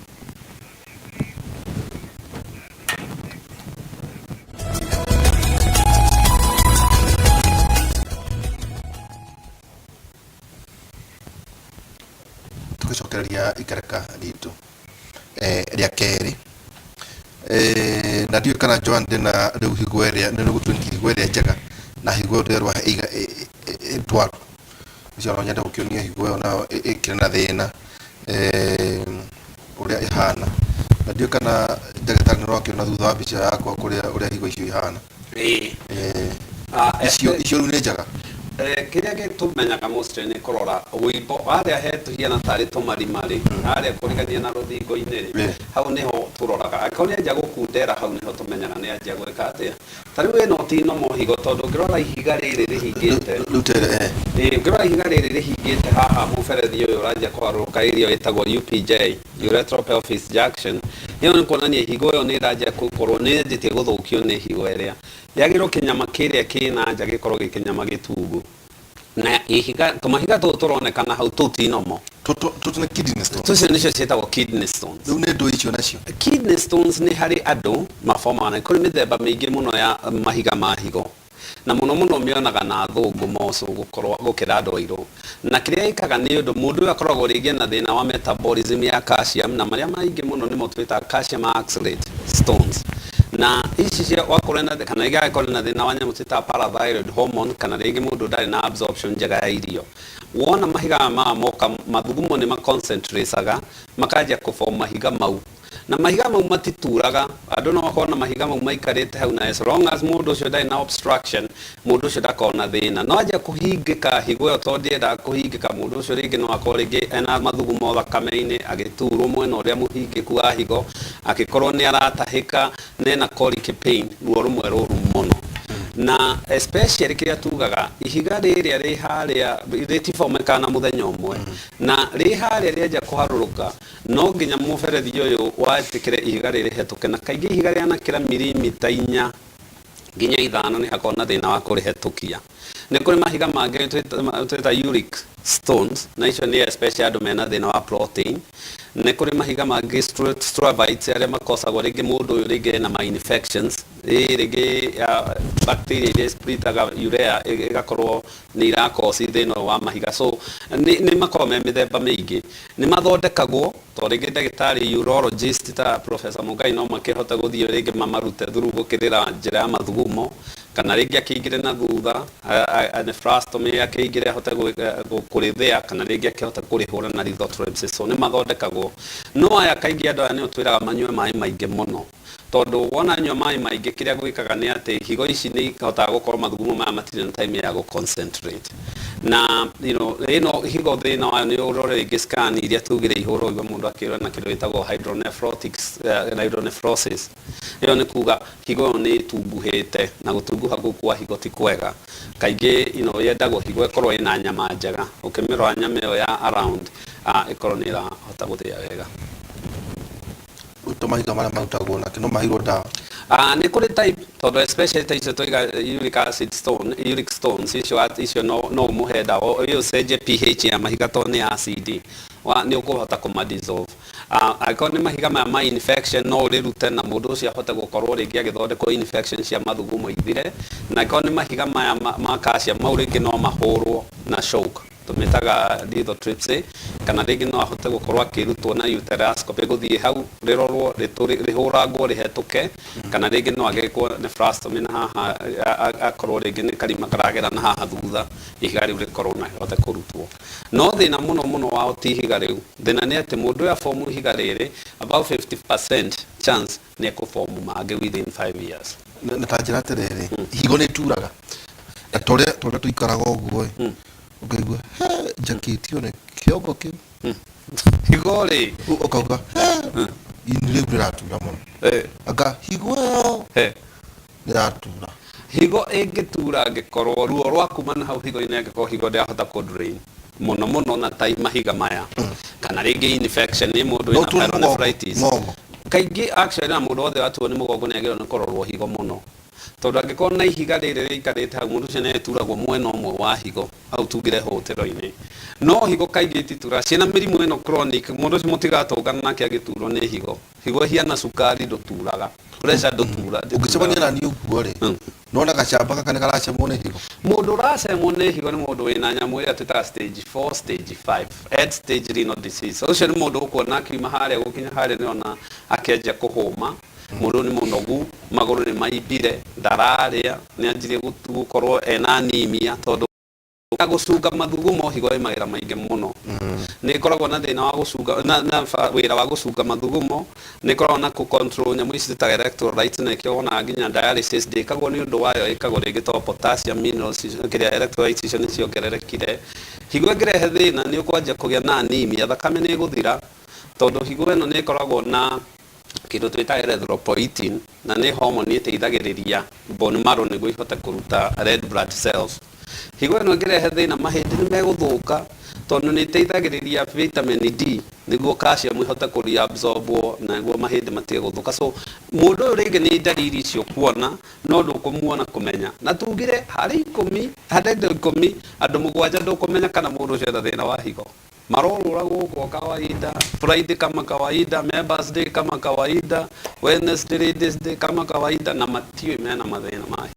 Tũgĩcokereria ikereka ritũ rĩa kerĩ, na ndiũĩ kana Joan ndĩna rĩu higo ĩrĩa nĩ gũtuĩka higo ĩrĩa njega na higo ĩyo ndĩrerwo ndwaru ũcio. No nyende gũkĩonia higo ĩyo nayo ĩkĩrĩ na thĩna, ũrĩa ĩhana, na ndiũĩ kana ndagĩtarĩ nĩ ũrakĩona thutha wa mbica yakwa kũrĩa ũrĩa higo icio ihana. Icio rĩu nĩ njega? Kĩrĩa gĩtũmenyaga mostly nĩ kũrora wĩimbo harĩa he tũhiana tarĩ tũmarima rĩ, harĩa kũrigania na rũthingo-inĩ rĩ, hau nĩho tũroraga. Angĩkorwo nĩ anjia gũkundera, hau nĩho tũmenyaga nĩ anjia gwĩka atĩa. Ta rĩu ĩno ti nomo higo, tondũ ũngĩrora ihiga rĩrĩ rĩhingĩte Rĩu tere Ĩ, ũngĩrora ihiga rĩrĩ rĩhingĩte haha, mũberethi ũyũ ũranjia kũharũrũka area ĩtagwo UPJ, urethral pelvis junction. Ĩyo nĩ kuonania higo ĩyo nĩ ĩranjia gũkorwo nĩ yanjĩtie gũthũkio nĩ higo ĩrĩa yagĩrĩirwo. Kĩnyama kĩrĩa kĩna nja gĩkorwo gĩ kĩnyama gĩtungu, na ihiga tũmahiga tũtũ tũronekana hau tũu ti nomo. Tũtũ nĩ kidney stone? Tũcio nĩcio ciĩtagwo kidney stones. Rĩu nĩ ndũ icio nacio? Kidney stones nĩ harĩ andũ mabomaga, na kũrĩ mĩthemba mĩingĩ mũno ya mahiga ma higo, na mũno mũno mĩonaga na athũngũ moco gũkorwo gũkĩra andũ airũ. Na kĩrĩa ĩkaga nĩ ũndũ mũndũ ũyũ akoragwo rĩngĩ na thĩna wa metabolism ya calcium, na marĩa maingĩ mũno nĩmo twĩtaga calcium oxalate stones. Na ici cia wakorwo na kana rĩngĩ agĩkorwo na thĩna wa nyamũ twĩtaga parathyroid hormone, kana rĩngĩ mũndũ ndarĩ na absorption njega ya irio. Wona mahiga maya maya moka, mathugumo nĩ maconcentrateaga makanjia kũform mahiga mau, na mahiga mau matituraga. Andũ no makorwo na mahiga mau maikarĩte hau, na as long as mũndũ ũcio ndarĩ na obstruction, mũndũ ũcio ndakorwo na thĩna. No anjia kũhingĩka higo ĩyo, tondũ ndĩendaga kũhingĩka, mũndũ ũcio rĩngĩ no akorwo rĩngĩ ena mathugumo thakame-inĩ, agĩturwo mwena ũrĩa mũhingĩku wa higo, akĩkorwo nĩ aratahĩka na ena colic pain, ruo rũmwe rũru mũno. Na especially kĩrĩa tugaga, ihiga rĩrĩa rĩ harĩa rĩtibomekaga na mũthenya ũmwe, na rĩ harĩa rĩanjia kũharũrũka, no nginya mũberethi ũyũ watĩkĩre ihiga rĩrĩ hetũke. Na kaingĩ ihiga rĩanakĩra mirimita 4 nginya 5 nĩ hakorwo na thĩna wa kũrĩhetũkia. Nĩ kũrĩ mahiga mangĩ twĩta uric stones, na icio nĩ especially andũ mena thĩna wa protein. Nĩ kũrĩ mahiga mangĩ struvites, arĩa makosagwo rĩngĩ mũndũ ũyũ rĩngĩ ena ma infections, ĩ rĩngĩ bacteria iria splitaga urea ĩgakorwo nĩ irakosi thĩna ũyũ wa mahiga. So nĩ makoragwo me mĩthemba mĩingĩ, nĩ mathondekagwo to rĩngĩ ndagĩtarĩ urologist ta Professor Mungai no makĩhote gũthiĩ rĩngĩ mamarute through gũkĩrĩra njĩra ya mathugumo, kana rĩngĩ akĩingĩre na thutha nephrostomy, akĩingĩre ahote kũrĩthĩa, kana rĩngĩ akĩhote kũrĩhũra na lithotripsy. So nĩ mathondekagwo, no aya kaingĩ andũ aya nĩ ũtwĩraga manyue maĩ maingĩ mũno, tondũ wona nyua maĩ maingĩ, kĩrĩa gwĩkaga nĩ atĩ higo ici nĩ ihotaga gũkorwo mathugumo maya matirĩ na time ya gũ-concentrate na ĩno higo. Thĩna wayo nĩ ũrore rĩngĩ scan iria tugire ihũrwo, igwe mũndũ akĩrwo na kĩndũ gĩtagwo hydronephrosis. Ĩyo nĩ kuga higo ĩyo nĩ ĩtunguhĩte, na gũtunguha kũu kwa higo ti kwega. Kaingĩ yendagwo higo ĩkorwo ĩna nyama njega, ũkĩmĩrora nyama ĩyo ya around ĩkorwo nĩ ĩrahota gũthĩa wega. To mahiga marĩa marutagwo nake no mahirwo ndawa? Nĩ kũrĩ type, tondũ especially ta icio twaiga uric acid stone, uric stones icio, icio no ũmũhe ndawa ĩyo ũcenjie pH ya mahiga, tondũ nĩ acid wa nĩ ũkũhota kũma dissolve. Angĩkorwo nĩ mahiga maya ma infection, no ũrĩrute na mũndũ ũcio ahote gũkorwo rĩngĩ agĩthondekwo infection cia mathugumo ithire. Na angĩkorwo nĩ mahiga maya ma calcium, mau rĩngĩ no mahũrwo na shock, tũmĩtaga lithotripsy, kana rĩngĩ no ahote gũkorwo akĩrutwo na ureteroscopy, gũthiĩ hau rĩrorwo, rĩhũrangwo rĩhetũke, kana rĩngĩ no agĩkwo nephrostomy na haha akorwo rĩngĩ nĩ karima karagera na haha thutha, ihiga rĩu rĩkorwo na rĩhote kũrutwo. No thĩna mũno mũno wao ti ihiga rĩu, thĩna nĩ atĩ mũndũ ũyũ abomu ihiga rĩrĩ, about 50% chance nĩ ekũbomu mangĩ within 5 years. Na ta njĩra atĩrĩrĩ, higo nĩ turaga na torĩa tũikaraga ũguo ĩ, ũkaigua he njakĩtio nĩ kĩongo kĩu. Higo rĩ, ũkauga he ini rĩu rĩratura mũno, anga higo ĩyo nĩratura? Higo ĩngĩtura angĩkorwo ruo rwa kuma na hau higo-inĩ, angĩkorwo higo ndĩrahota kũ drain mũno mũno na ta mahiga maya, kana rĩngĩ infection nĩ mũndũ No wĩna tuo nĩ mũgongo? pyelonephritis. Mũgongo. Kaingĩ actually na mũndũ wothe watuo nĩ mũgongo nĩ agĩrĩirwo nĩ kũrorwo higo mũno, tondũ angĩkorwo na ihiga rĩrĩ rĩikarĩte hau, mũndũ ũcio nĩ aturagwo mwena ũmwe wa higo hau tugire hũtĩro-inĩ. No higo kaingĩ itituraga ciĩna mĩrimũ ĩno chronic. Mũndũ ũcio mũtigatũngana nake agĩturwo nĩ higo. Higo ĩhiana cukari, ndũturaga, pressure ndũtura. Ũngĩcemania na niĩ ũguo rĩ, nona gacamba gaka nĩ karacemwo nĩ higo. Mũndũ ũracemwo nĩ higo nĩ mũndũ wĩna nyamũ ĩrĩa twĩtaga stage 4, stage 5, end stage renal disease. Ũcio nĩ mũndũ ũkuona akiuma harĩa gũkinya harĩa nĩona akĩanjia kũhũma. Mũndũ ũyũ nĩ mũnogu, magũrũ nĩ maimbire, ndararĩa, nĩ anjirie gũkorwo ena anemia, tondũ gũcunga mathugumo higo ĩ mawĩra maingĩ mũno. Nĩ ĩkoragwo na thĩna wa gũcunga na wĩra wa gũcunga mathugumo, nĩ ĩkoragwo na kũ control nyamũ ici twĩtaga electrolytes, na nĩkĩo wonaga nginya dialysis ndĩkagwo nĩ ũndũ wayo, ĩkagwo rĩngĩ to potassium, minerals kĩrĩa electrolytes icio nĩ ciongererekire. Higo ĩngĩrehe thĩna, nĩ ũkwanjia kũgĩa na anemia, thakame nĩ ĩgũthira, tondũ higo ĩno nĩ ĩkoragwo na kĩndũ twĩtaga erythropoietin, na nĩ hormone ĩteithagĩrĩria bone marrow nĩguo ihote kũruta red blood cells. Higo ĩno ĩngĩrehe thĩna, mahĩndĩ nĩ megũthũka, tondũ nĩ ĩteithagĩrĩria vitamin D nĩguo calcium ĩhote kũreabsorbwo na nĩguo mahĩndĩ matige gũthũka. So mũndũ ũyũ rĩngĩ nĩ ndariri icio kuona, no ndũkũmuona kũmenya. Na tugire harĩ 10, harĩ andũ 10, andũ mũgwanja ndũkũmenya kana mũndũ ũcio ena thĩna wa higo. Marorũra gũkũ o kawaida, Friday kama kawaida, Members Day kama kawaida, Wednesday Ladies Day kama kawaida, na matiũĩ mena mathĩna ma